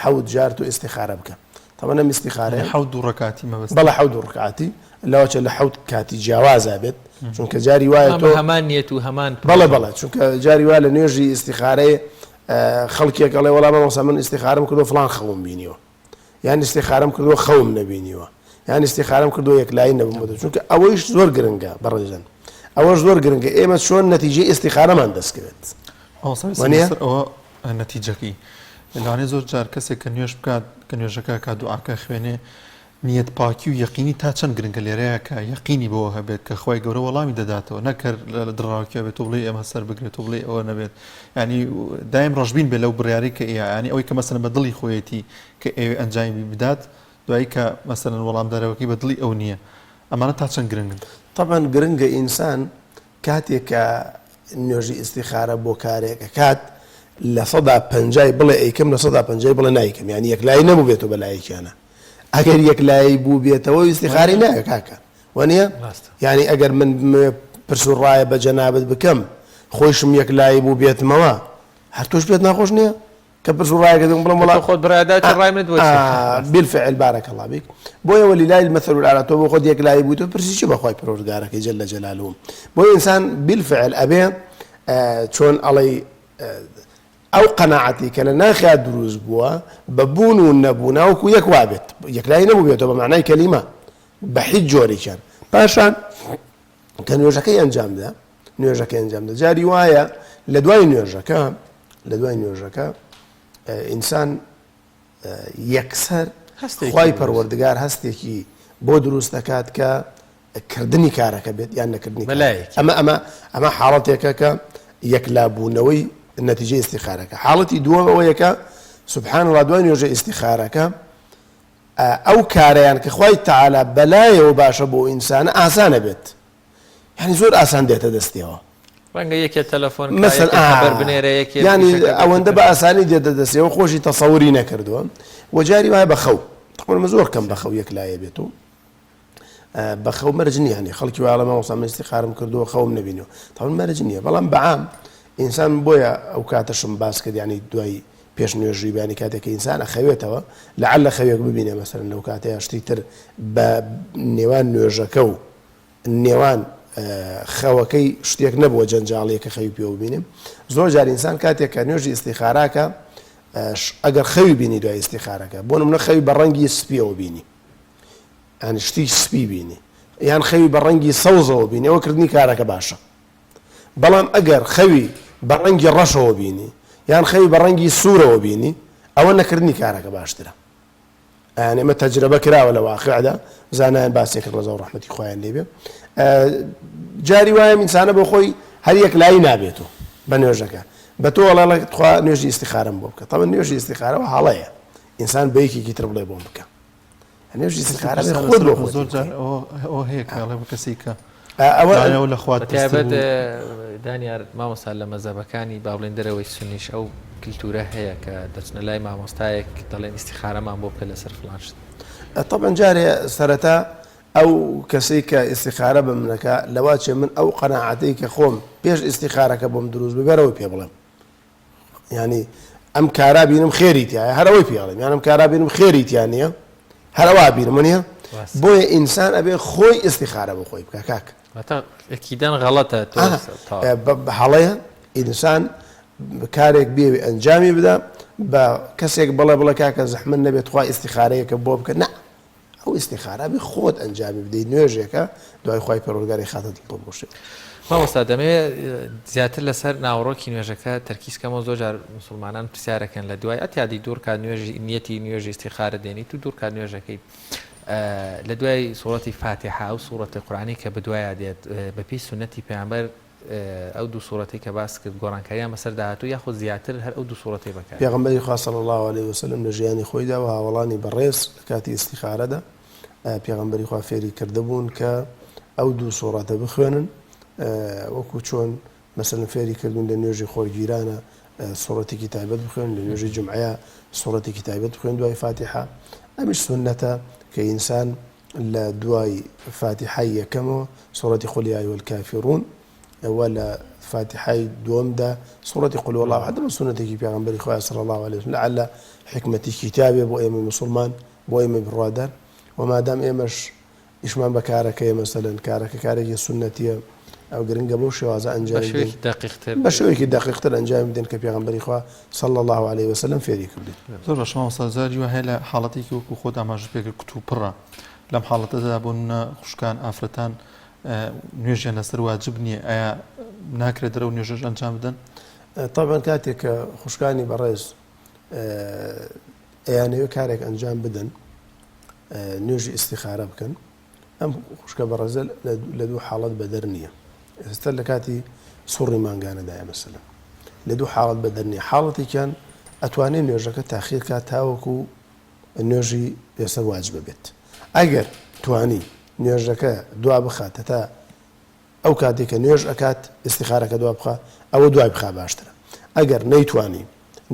حەوت جار تۆ ئیستیخارە بکە تەبعەن ئەم ئیستیخارەیە یانی حەوت دوو ڕکاتی مەبەستە؟ بەڵێ حەوت دوو ڕکاتی لەوەچە لە حەوت کاتی جیاوازا بێت چونکە جاری وایە تۆ هەمان نیەت و هەمان بەڵێ بەڵێ چونکە جاری وایە لە نوێژی ئیستیخارەی خەڵکێک ئەڵێ وەڵا مامۆستا من ئیستیخارەم کردووە فڵان خەوم بینیوە یان ئیستیخارەم کردووە خەوم نەبینیوە. یان ئیستیخارەم کردووە یەکلایی نەبووم بۆ چونکە ئەوەیش زۆر گرنگە بەڕێزن ئەوەش زۆر گرنگە ئێمە چۆن نەتیجەی ئیستیخارەمان دەستکەوێت. مامۆستا لەسەر ئەوە نەتیجەکەی لەوانەیە زۆر جار کەسێک کە نوێژ بکات کە نوێژەکە کات دوعاکە خوێنێ نیەت پاکی و یەقینی تا چەند گرنگە لێرەیە کە یەقینی بەوە هەبێت کە خوای گەورە وەڵامی دەداتەوە نەک هەر لە دڵەڕاوکێ بێت و بڵێی ئێمە سەر بگرێت و بڵێی ئەوە نەبێت یانی دایم ڕەشبین بێت لەو بڕیارەی کە ئێ یانی ئەوەی کە مەسەلەن بە دڵی خۆیەتی کە ئەیەوێ ئەنجامی بدات دوایی کە مەسەلەن وەڵامدەرەوەکەی بە دڵی ئەو نییە ئەمانە تا چەند گرنگن؟ تەبعەن گرنگە ئینسان کاتێک کە نوێژی ئیستیخارە بۆ کارێک ئەکات 50% بڵێ ئەیکەم 50% بڵێ نایکەم یانی یەکلایی نەبووبێتەوە بە لایەکیانە ئەگەر یەکلایی بووبێتەوە ئیستیخارەی ناوێ کاکە وەنیە یانی ئەگەر من بمەوێ پرس و ڕایە بە جەنابت بکەم خۆیشم یەکلایی بووبێتمەوە هەر تۆش پێت ناخۆش نییە کە پرس و ڕایەکە دەکەم بڵێم وەڵا تۆ خۆت بڕیاردای تۆ ڕای منت بۆ چیە؟ بالفعل بارک الله بیک بۆیە ولله المثل الاعلى تۆ بۆ خۆت یەکلایی بوویتەوە پرسی چی بە خوای پەروەردگارەکەی جل جلاله بۆیە ئینسان بالفعل ئەبێ چۆن ئەڵێی ئەو قەناعەتی کە لە ناخیا دروست بووە بە بوون و نەبوونا وەکو یەک وابێت یەکلایی نەبووبێتەوە بە مەعنای کەلیمە بە هیچ جۆرێکیان پاشان کە نوێژەکەی ئەنجامدا نوێژەکەی ئەنجامدا جاری وایە لە دوای نوێژەکە لە دوای نوێژەکە ئینسان یەکسەر خوای پەروەردگار هەستێکی بۆ دروست دەکات کە کردنی کارەکە بێت یان نەکردنی ئەمە ئەمە ئەمە حاڵەتێکە کە یەکلابوونەوەی نەتیجەی ئیستیخارەکە حاڵەتی دووەم ئەوەیە کە سبحان الله دوای نوێژە ئیستیخارەکە ئەو کارەیان کە خوای تەعالا بەلایەوە باشە بۆ ئینسانە ئاسانە بێت یانی زۆر ئاسان دێتە دەستیەوە. ڕەنگە یەکێ تەلەفۆن کا یەکێ خەبەر بنێرێ یەکێ یانی ئەوەندە بە ئاسانی دێتە دەستیەوە خۆشی تەسەوری نەکردووە و جاری وایە بە خەو تەقریبا من زۆر کەم بە خەو یەکلایە بێت و بە خەو مەرج نییە هەنێ خەڵکی وایە مامۆستا من ئیستیخارم کردووە خەوم نەبینیوە تەبعەن مەرج نییە بەڵام بەعام ئینسان بۆیە ئەو کاتەشم باس کرد یانی دوای پێش نوێژی بەیانی کاتێک کە ئینسان ئەخەوێتەوە لەعەلە خەوێک ببینێ مەسەلەن لەو کاتەیا شتی تر بە نێوان نوێژەکە و نێوان خەوەکەی شتێک نەبووە جەنجاڵیە کە خەوی پێوە ببینێ زۆر جار ئینسان کاتێک کە نوێژی ئیستیخاراکە ئەگەر خەوی بینی دوای ئیستیخارەکە بۆ نمونە خەوی بە ڕەنگی سپیەوە بینی یان شتی سپی بینی یان خەوی بە ڕەنگی سەوزەوە بینی ئەوە کردنی کارەکە باشە بەڵام ئەگەر خەوی بە ڕەنگی ڕەشەوە بینی یان خەوی بە ڕەنگی سوورەوە بینی ئەوە نەکردنی کارەکە باشترە یان ئێمە تەجرەبە کراوە لە واقعدا زانایان باسێک ڕەزا و ڕەحمەتی خوایان لێبێ جاری وایە ئینسانە بۆ خۆی هەر یەک لای نابێتەوە بە نوێژەکە بە تۆ ئەڵێ تخوا نوێژی ئیستیخارەم بۆ بکە تەبعەن نوێژی ئیستیخارەوە هەڵەیە ئینسان بە یەکێکی تر بڵێ بۆم بکە نوێژی ئیستیخارە بێ خۆت بۆ خۆت زۆر جار ئەوە هەیە کە ئەڵێ بە کەسێک کە ئەوە لە خوا تایبەت دانیار مامۆستا لە مەزەبەکانی با بڵێن دەرەوەی سونیش ئەو کلتورە هەیە کە دەچنە لای مامۆستایەک دەڵێن ئیستیخارەمان بۆ بکە لەسەر فڵان شت. تەبعەن جارێ سەرەتا ئەو کەسەی کە ئیستیخارە بە منەکا لەواچێ من ئەو قەناعەتەی کە خۆم پێش ئیستیخارەکە بۆم دروست ببێ هەر ئەوەی پێ بڵێم یانی ئەم کارا بینم خێری تایە هەر ئەوەی پێ ئەڵێم یان ئەم کارا بینم خێری تیا نییە هەر ئەوا بینم نییە بۆیە ئینسان ئەبێ خۆی ئیستیخارە بۆ خۆی بکا کاک ئەکیدەن غەڵەتە هەڵەیە ئینسان کارێک بێوی ئەنجامی بدا بە کەسێک بڵێ بڵێ کاکە زەحمەت نەبێت خوا ئیستیخارەیەکە بۆ بکە نا ئەو ئیستیخارە بێ خۆت ئەنجامی بدەیت نوێژێکە دوای خوای پەروەردگار ئەیخاتە دڵ تۆ بۆ شێوە. مامۆستا دەمەوێت زیاتر لەسەر ناوەڕۆکی نوێژەکە تەرکیز کەمەوە زۆر جار موسڵمانان پرسیارەکەن لە دوای ئەتیادی دوو ڕکات نوێژی نیەتی نوێژی ئیستیخارە دێنیت و دوو ڕکات نوێژەکەی لە دوای سوڕەتی فاتیحە ئەو سوڕەتی قورئانی کە بەدوایا دێت بەپێی سوننەتی پەیامبەر ئەو دوو سوڕەتەی کە باست کرد گۆڕانکاریان بەسەردا هاتووە یاخود زیاتر هەر ئەو دوو سوڕەتەی بەکار. پێغەمبەری خوا صلی اللە علیە وسلم لە ژیانی خۆیدا و هاوەڵانی بەڕێز لە کاتی ئیستیخارەدا پێغەمبەری خوا فێری کردبوون کە ئەو دوو سوڕەتە بخوێنن وەکو چۆن مەسەلەن فێری کردوون لە نوێژی خۆرگیرانە سوڕەتێکی تایبەت بخوێن لە نوێژی جومعەیە سوڕەتێکی تایبەت بخوێن دوای فاتیحە ئەمیش سوننەتە کە ئینسان لە دوای فاتیحای یەکەمەوە سوڕەتی قل یا ایها الکافرون و لە فاتیحای دووەمدا سوڕەتی قل هو الله احد ئەمە سوننەتێکی پێغەمبەری خوایە صلی الله علیه وسلم لعل حیکمەتێکی تیابێ بۆ ئێمەی موسڵمان بۆ ئێمەی بڕوادار و مادام ئێمەش ئیشمان بە کارەکەیە مەسەلەن کارەکە کارێکی سوننەتیە ئەو گرنگە بەو شێوازە بە ئەنجامی بدەین شێوەیەکی دەقیقتر بە شێوەیەکی دەقیقتر ئەنجامی بدەین کە پێغەمبەری خوا صلی الله علیه وسلم فێری کردوین. زۆر باشە مامۆستا جاری وا هەیە لە حاڵەتێکی وەکو خۆت ئاماژەت پێکرد کتوپڕە. لەم حاڵەتەدا بۆ نمونە خوشکان ئافرەتان نوێژیان لەسەر واجب نییە ئایا ناکرێت دەرەوە نوێژەش ئەنجام بدەن؟ تەبعەن کاتێک کە خوشکانی بەڕێز ئەیانەوێت کارێک ئەنجام بدەن نوێژی ئیستیخارە بکەن ئەم خوشکە بەڕێزە لە دوو حاڵەت بەدەر نییە ئێستا لە کاتی سوڕی مانگانەدایە مەسەلەن لە دوو حاڵەت بەدەر نییە حاڵەتێکیان ئەتوانێ نوێژەکە تاخیر کات تاوەکو نوێژی لەسەر واجبە بێت ئەگەر توانی نوێژەکە دوا بخات هەتا ئەو کاتێک کە نوێژ ئەکات ئیستیخارەکە دوا بخا ئەوە دوای بخا باشترە ئەگەر نەیتوانی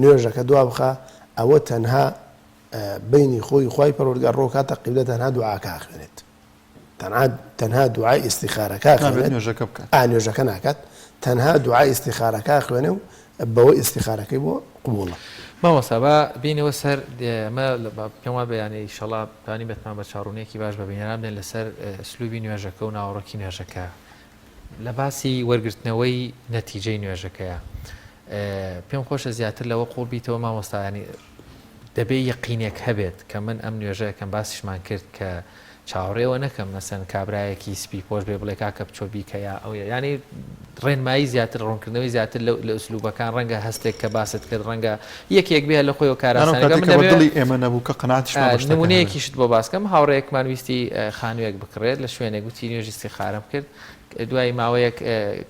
نوێژەکە دوا بخا ئەوە تەنها بینی خۆی خوای پەروەردگار ڕۆکاتە قیبلە تەنها دوعاکە ئەخوێنێت تەنها تەنها دوعای ئیستیخارەکە نابێت نوێژەکە بکات ئا نوێژەکە ناکات تەنها دوعای ئیستیخارەکە ئەخوێنێ و بەوە ئیستیخارەکەی بۆ قبوڵە. مامۆستا با بێینەوە سەر ئەمە پێم وابێ یانی ئیشەڵا توانیبێتمان بە چاوڕوونیەکی باش بە بینەران بدەین لەسەر ئسلوبی نوێژەکە و ناوەڕۆکی نوێژەکە لە باسی وەرگرتنەوەی نەتیجەی نوێژەکەیە پێم خۆشە زیاتر لەوە قوڵ بیتەوە مامۆستا ینی دەبێ یەقینێک هەبێت کە من ئەم نوێژەکەم باسیشمان کرد کە چاوەڕێوە نەکەم مەسەن کابرایەکی سپی پۆش بێ بڵێ کاکە بچۆ بیکە یا ئەو یانی ڕێنمایی زیاتر ڕوونکردنەوەی زیاتر لە ئوسلوبەکان ڕەنگە هەستێک کە باست کرد ڕەنگە یەکێک بێ لە خۆیەوە کاراسانەکە من دەمەوێت دڵی ئێمە نەبوو کە قەناعەتیشمان بە شتەکە هەبێت. نمونەیەکیشت بۆ باس کەم هاوڕێیەکمان ویستی خانوویەک بکڕێت لە شوێنێک وتی نوێژی ئیستیخارەم کرد دوای ماوەیەک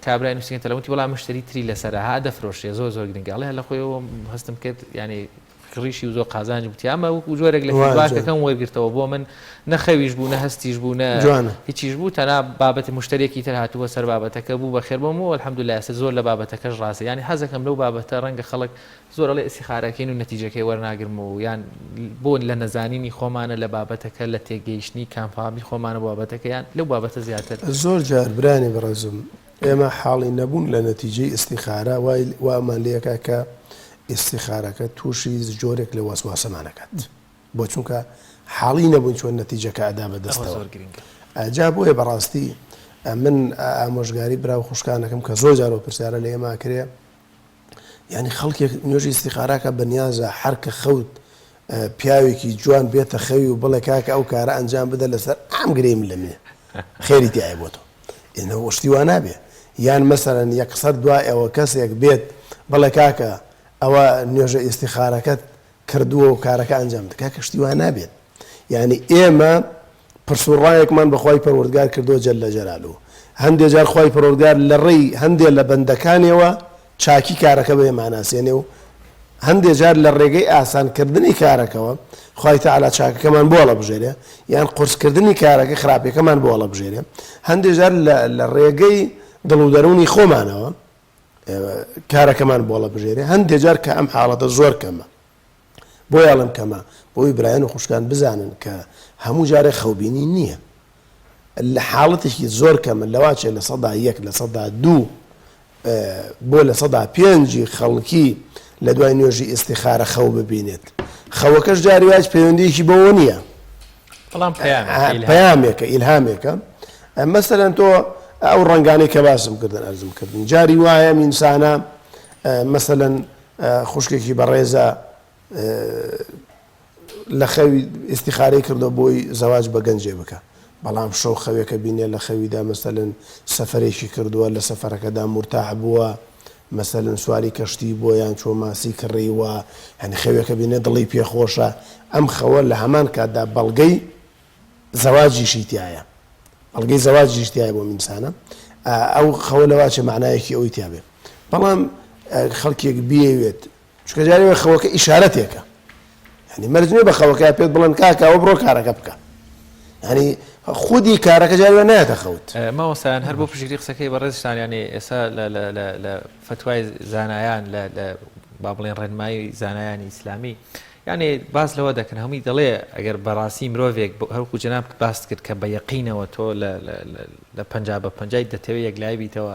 کابرای نووسینگە تەلەفۆن وتی وەڵا مشتری تری لەسەرە ها دەفرۆشێ زۆر زۆر گرنگە ئەڵێ لە خۆیەوە هەستم کرد یانی کڕیشی و زۆر قازانج بوو تیا ئەمە وەکو جۆرێک لە فیدباکەکەم وەرگرتەوە بۆ من نە خەویش بوو نە هەستیش بوو نە هیچیش بوو تەنها بابەتی مشتریەکی تر هاتووە سەر بابەتەکە بوو بەخێر بۆم و الحمدلله ئێستا زۆر لە بابەتەکەش ڕازی یانی حەزەکەم لەو بابەتە ڕەنگە خەڵک زۆر ئەڵێ ئیستیخارەکەین و نەتیجەکەی وەرناگرم و یان بۆ لە نەزانینی خۆمانە لە بابەتەکە لە تێگەیشتنی کامفامی خۆمانە بۆ بابەتەکە یان لەو بابەتە زیاتر. زۆر جار برانی بەڕێزم ئێمە حاڵی نەبوون لە نەتیجەی ئیستیخارە وای وامان لێکا کە ئیستیخارەکە تووشی جۆرێک لە وەسواسەمان ئەکات بۆ چونکە حاڵی نەبووین چۆن نەتیجەکە ئەدا بە دەستەوە جا بۆیە بەڕاستی من ئامۆژگاری برا و خوشکانەکەم کە زۆر جار ئەو پرسیارە لە ئێمە ئەکرێ یعنی خەڵکێک نوێژی ئیستیخاراکە بەنیازە هەر کە خەوت پیاوێکی جوان بێتە خەوی و بڵێ کاکە ئەو کارە ئەنجام بدە لەسەر ئەم گرێی من لە منێ خێری تایە بۆ تۆ ئێنە شتی وا نابێ یان مەسەلەن یەکسەر دوای ئەوە کەسێک بێت بڵێ کاکە ئەوە نوێژە ئیستیخارەکەت کردووە و کارەکە ئەنجام بدە کاکە شتی وا نابێت یعنی ئێمە پرس و ڕایەکمان بە خوای پەروەردگار کردووە جل جلالە هەندێ جار خوای پەروەردگار لە ڕێی هەندێ لە بەندەکانیەوە چاکی کارەکە بە ئێمە ئەناسێنێ و هەندێ جار لە ڕێگەی ئاسان کردنی کارەکەوە خوای تەعالا چاکەکەمان بۆ هەڵەبژێرێ یان قورس کردنی کارەکە خراپیەکەمان بۆ هەڵەبژێرێ هەندێ جار لە ڕێگەی دڵ و دەروونی خۆمانەوە کارەکەمان بۆ هەڵەبژێرێ هەندێ جار کە ئەم حاڵەتە زۆر کەمە بۆیە ئەڵێم کەمە بۆی برایان و خوشکان بزانن کە هەموو جارێ خەوبینی نییە لە حاڵەتێکی زۆر کەمە لەواچێ 1% 2% بۆ 5% خەڵکی لە دوای نوێژی ئیستیخارە خەو ببینێت خەوەکەش جاری واج پەیوەندیەکی بەوە نییە بەڵام پەیامێکە ئیلهامێکە مەسەلەن تۆ ئەو ڕەنگانەی کە باسم کردن ئەرزم کردن جاری وایە ئینسانە مەسەلەن خوشکێکی بەڕێزە لە خەوی ئیستیخارەی کردوە بۆی زەواج بە گەنجێ بکە بەڵام شەو خەوێکە بینێ لە خەویدا مەسەلەن سەفەرێکی کردووە لە سەفەرەکەدا مورتاح بووە مەسەلەن سواری کەشتی بووە یان چووە ماسی کڕیوە یانی خەوێکە بینێ دڵی پێ خۆشە ئەم خەوە لە هەمان کاتدا بەڵگەی زەواجیشی تیایە بەڵگەی زەواجیش تیایە بۆ ئینسانە ئەو خەوە لەواچێ معنایەکی ئەوی تیابێ بەڵام خەڵکێک بیەوێت چونکە جارێ وایە خەوەکە ئیشارەتێکە یعنی مەرج نییە بە خەوەکە پێت بڵێن کاکە ئەوە بڕۆ کارەکە بکە یعنی خودی کارەکە جارێ وایە نایەتە خەوت. مامۆستایان هەر بۆ پشتگیری قسەکەی بەڕێزتان یانی ئێستا لە لە لە لە فەتوای زانایان لە لە با بڵێن ڕێنمایی زانایانی ئیسلامی یانی باس لەوە دەکەن هەمووی دەڵێ ئەگەر بەڕاستی مرۆڤێک هەرکو جەنابت باست کرد کە بە یەقینەوە تۆ لە لە پەنجا بە پەنجای دەتەوێ یەکلایی بیتەوە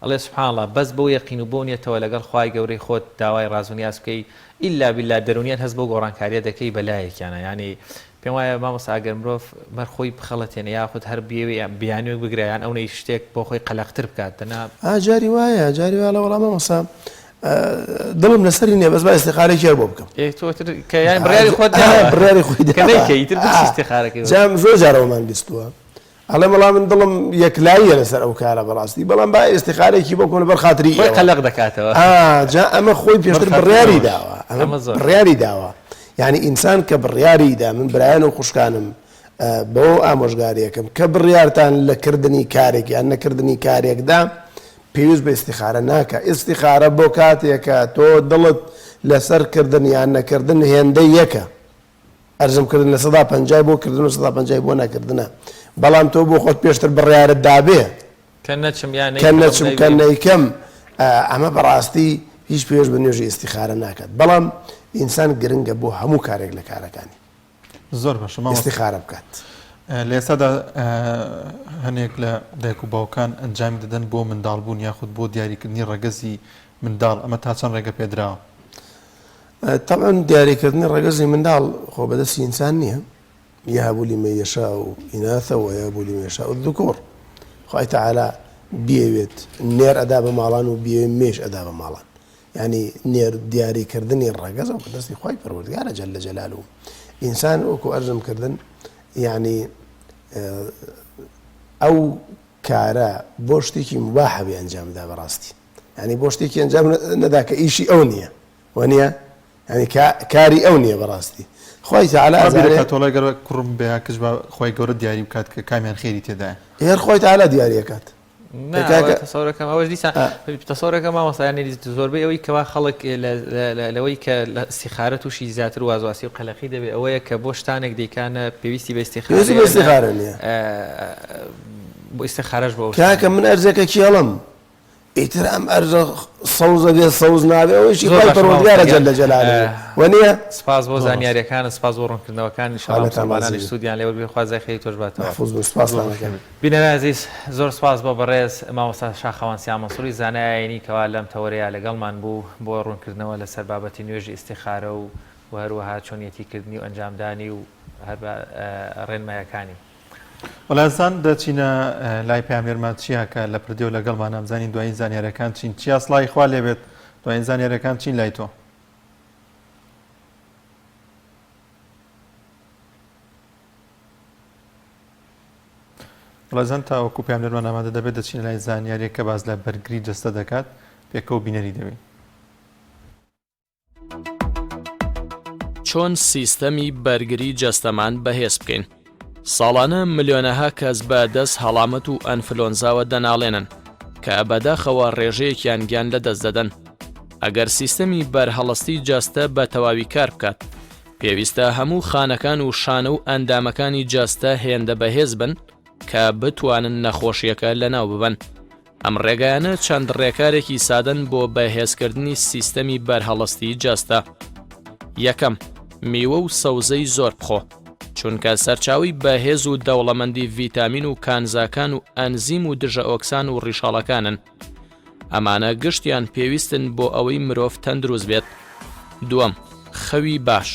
ئەڵێ سبحان اللە بەس بەو یەقین و بەو نیەتەوە لەگەڵ خوای گەورەی خۆت داوای ڕاز و نیاز بکەی ئیلا بیللا دەرونیان هەست بەو گۆڕانکاریە دەکەی بە لایەکیانە یانی پێم وایە مامۆستا ئەگەر مرۆڤ مەر خۆی بخەڵەتێنێ یاخود هەر بیەوێ بیانوێک بگرە یان ئەونەی شتێک بۆ خۆی قەلەقتر بکات دەنا ئا جاری وایە جاری وایە ئەڵێ وەڵا مامۆستا. دڵم لەسەری نییە بەس با ئیستیخارەیەکی هەر بۆ بکەم. ئێ تۆ تر کە یان بڕیاری خۆت داوە. بڕیاری خۆی داوە. کە نەیکەی ئیتر بچ ئیستیخارەکەی بۆ. جا زۆر جار ئەوەمان بیستووە. ئەڵێم وەڵا من دڵم یەکلاییە لەسەر ئەو کارە بەڕاستی بەڵام با ئیستیخارەیەکی بۆ بکەم لەبەر خاتری خۆی قەلەق دەکاتەوە. ئا جا ئەمە خۆی پێشتر بڕیاری داوە. ئەمە بڕیاری داوە. یانی ئینسان کە بڕیاری دا من برایان و خوشکانم بەوە ئامۆژگاریەکەم کە بڕیارتان لە کردنی کارێک یان نەکردنی کارێکدا پێویست بە ئیستیخارە ناکا، ئیستیخارە بۆ کاتێکە تۆ دڵت لەسەر کردن یان نەکردن هێندەی یەکە، ئەرزم کردن لە سەدا پەنجای بۆ کردن و سەدا پەنجای بۆ نەکردنە، بەڵام تۆ بۆ خۆت پێشتر بڕیارت دابێ کە نەچم یان کە نەچم کە نەیکەم، ئەمە بەڕاستی هیچ پێویست بە نوێژی ئیستیخارە ناکات، بەڵام ئینسان گرنگە بۆ هەموو کارێک لە کارەکانی. زۆر باشە مامۆستا. ئیستیخارە بکات. لە ئێستادا هەنێک لە دایک و باوکان ئەنجامی دەدەن بۆ منداڵبوون یاخود بۆ دیاریکردنی ڕەگەزی منداڵ ئەمە تا چەند ڕێگە پێدراوە؟ تەبعەن دیاریکردنی ڕەگەزی منداڵ خۆ بەدەستی ئینسان نییە یهب لمن یشاء اناثا ویهب لمن یشاء الذکور خوای تەعالا بیەوێت نێر ئەدا بە ماڵان و بیەوێت مێش ئەدا بە ماڵان یانی نێر دیاری کردنی ڕەگەز ئەو بەدەستی خوای پەروەردگارە جل جلالە ئینسان وەکو ئەرزم کردن یانی ئەو کارە بۆ شتێکی مباحە بێ ئەنجام دا بەڕاستی یانی بۆ شتێکی ئەنجام نەدا کە ئیشی ئەو نییە وەنیە یانی کاری ئەو نییە بەڕاستی خوای تعالی ئەزانێ تۆڵای گەر کوڕم بێ یا کچ با خوای گەورە دیاری بکات کە کامیان خێری تێدایە هەر خوای تعالی دیاریەکات نا تەسەورەکەم ئەوەش دیسان تەسەورەکەم مامۆستا یانی زۆربەی ئەوەی کەوا خەڵک لەوەی کە لە ئیستیخارە تووشی زیاتر وازواسی و قەلەقی دەبێت ئەوەیە کە بۆ شتانێک دەیکانە پێویستی بە ئیستیخارە نییە بۆ ئیستیخارەش بۆ کاکە من ئەرزەکە کێڵم ئیتر ئەم ئەرزە سەوزە بێ سەوز نابێ ئەوەیشی خوای پەروەردگارە جل جلاله وەنیە؟ سپاس بۆ زانیاریەکانت سپاس بۆ ڕوونکردنەوەکان ان شاء اللە موسڵمانانیش سوودیان لێ وەرگرن خوا جزای خێری تۆش باتەوە. مەحفوظ بن سپاستان ئەکەم. بینەرانی ئازیز زۆر سپاس بۆ بەڕێز مامۆستا شاخەوان سیا مەنسوری زانای ئاینی کەوا لەم تەوەرەیا لەگەڵمان بوو بۆ ڕوونکردنەوە لەسەر بابەتی نوێژی ئیستیخارە و و هەروەها چۆنیەتی کردنی و ئەنجامدانی و هەر ڕێنمایەکانی. وەڵا ئازیزان دەچینە لای پەیامنێرمان چیا کە لە پردێوە لەگەڵمانە بزانین دوایین زانیاریەکان چین چیا سڵاوی خوا لێبێت دوایین زانیاریەکان چین لای تۆ؟ بەڵێزان تاوەکو پەیامنێرمان ئامادە دەبێت دەچینە لای زانیاریەک کە باس لە بەرگری جەستە دەکات پێکەوە بینەری دەبین. چۆن سیستەمی بەرگری جەستەمان بەهێز بکەین؟ ساڵانە ملیۆنەها کەس بە دەست هەڵامەت و ئەنفلۆنزاوە دەناڵێنن کە بەداخەوە ڕێژەیەکیان گیان لەدەست دەدەن. ئەگەر سیستەمی بەرهەڵستی جەستە بە تەواوی کار بکات، پێویستە هەموو خانەکان و شانە و ئەندامەکانی جەستە هێندە بەهێز بن کە بتوانن نەخۆشیەکە لەناو ببەن. ئەم ڕێگایانە چەند ڕێکارێکی سادەن بۆ بەهێزکردنی سیستەمی بەرهەڵستی جەستە. یەکەم، میوە و سەوزەی زۆر بخۆ، چونکە سەرچاوەی بەهێز و دەوڵەمەندی ڤیتامین و کانزاکان و ئەنزیم و دژەئۆکسان و ڕیشاڵەکانن. ئەمانە گشتیان پێویستن بۆ ئەوەی مرۆڤ تەندروست بێت. دووەم، خەوی باش،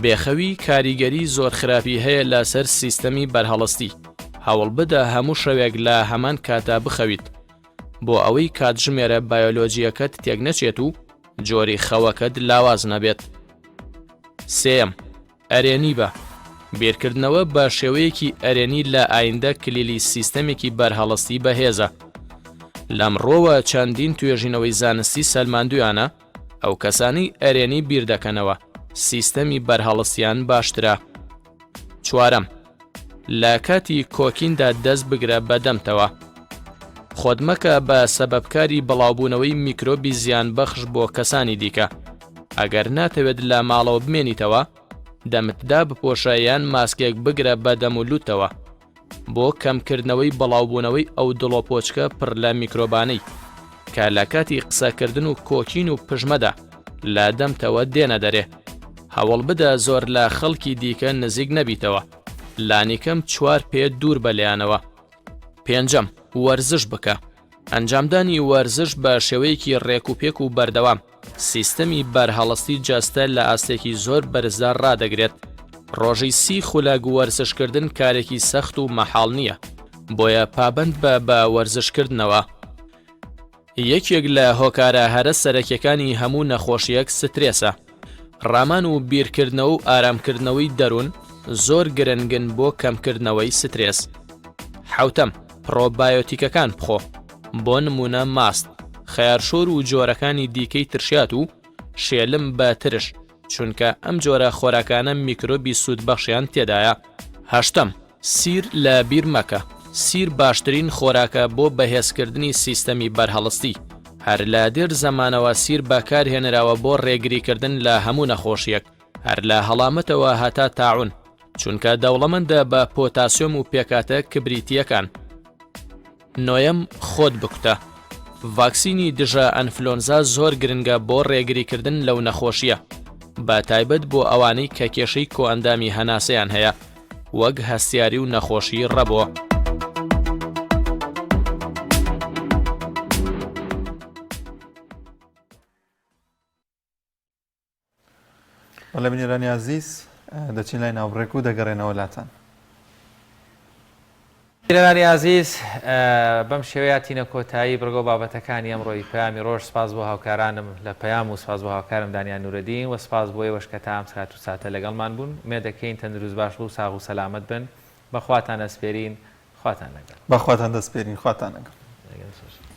بێخەوی کاریگەری زۆر خراپی هەیە لەسەر سیستەمی بەرهەڵستی، هەوڵبدە هەموو شەوێک لە هەمان کاتا بخەویت بۆ ئەوەی کاتژمێرە بایۆلۆجییەکەت تێکنەچێت و جۆری خەوەکەت لاواز نەبێت. سێیەم، ئەرێنی بە. بیرکردنەوە بە شێوەیەکی ئەرێنی لە ئایندە کلیلی سیستەمێکی بەرهەڵستی بەهێزە. لەم ڕووەوە چەندین توێژینەوەی زانستی سەلماندوویانە ئەو کەسانەی ئەرێنی بیردەکەنەوە سیستەمی بەرهەڵستیان باشترە. چوارەم، لە کاتی کۆکیندا دەست بگرە بە دەمتەوە. خۆت مەکە بە سەبەبکاری بڵاوبوونەوەی میکرۆبی زیانبەخش بۆ کەسانی دیکە. ئەگەر ناتەوێت لە ماڵەوە بمێنیتەوە، دەمت دابپۆشە یان ماسکێک بگرە بە دەم و لوتتەوە بۆ کەمکردنەوەی بڵاوبوونەوەی ئەو دڵۆپۆچکە پڕ لە میکرۆبانەی کە لە کاتی قسەکردن و کۆکین و پژمەدا لە دەمتەوە دێنە دەرێ. هەوڵبدە زۆر لە خەڵکی دیکە نزیک نەبیتەوە، لانیکەم چوار پێ دوور بە لێیانەوە. پێنجەم، وەرزش بکە. ئەنجامدانی وەرزش بە شێوەیەکی ڕێکوپێک و بەردەوام، سیستەمی بەرهەڵستی جەستە لە ئاستێکی زۆر بەرزدا ڕادەگرێت. ڕۆژی سی خولەک وەرزشکردن کارێکی سەخت و مەحاڵ نییە، بۆیە پابەند بە بە وەرزشکردنەوە. یەکێک لە هۆکارە هەرە سەرەکیەکانی هەموو نەخۆشیەک سترێسە. ڕامان و بیرکردنەوە و ئارامکردنەوەی دەروون زۆر گرنگن بۆ کەمکردنەوەی سترێس. حەوتەم، پڕۆبایۆتیکەکان بخۆ، بۆ نموونە ماست، خەیارشۆر و جۆرەکانی دیکەی ترشیات و شێلم بە ترش، چونکە ئەم جۆرە خۆراکانە میکرۆبی سوودبەخشیان تێدایە. هەشتەم، سیر لە بیر مەکە، سیر باشترین خۆراکە بۆ بەهێزکردنی سیستەمی بەرهەڵستی، هەر لە دێر زەمانەوە سیر بەکارهێنراوە بۆ ڕێگریکردن لە هەموو نەخۆشییەک، هەر لە هەڵامەتەوە هەتا تاعون، چونکە دەوڵەمەندە بە پۆتاسیۆم و پێکهاتە کبریتییەکان. نۆیەم، خۆت بکوتە. ڤاکسینی دژە ئەنفلۆنزا زۆر گرنگە بۆ ڕێگریکردن لەو نەخۆشییە، بە تایبەت بۆ ئەوانەی کە کێشەی کۆئەندامی هەناسەیان هەیە، وەک هەستیاری و نەخۆشی ڕەبۆ. بەڵێ بینەرانی ئازیز دەچین لای ناوبڕێک و دەگەڕێنەوە لاتان. بینەرانی ئازیز بەم شێوەیە تینە کۆتایی بڕگە و بابەتەکانی ئەمڕۆی پەیامی ڕۆژ سپاس بۆ هاوکارانم لە پەیام و سپاس بۆ هاوکارم دانیان نورەدین و سپاس بۆ ئێوەش کە تا ئەم سات و ساتە لەگەڵمان بوون ئومێد دەکەین تەندروست باش و ساغ و سەلامەت بن بە خواتان ئەسپێرین خواتان لەگەڵ. بە خواتان دەسپێرین خواتان لەگەڵ. لەگەڵ.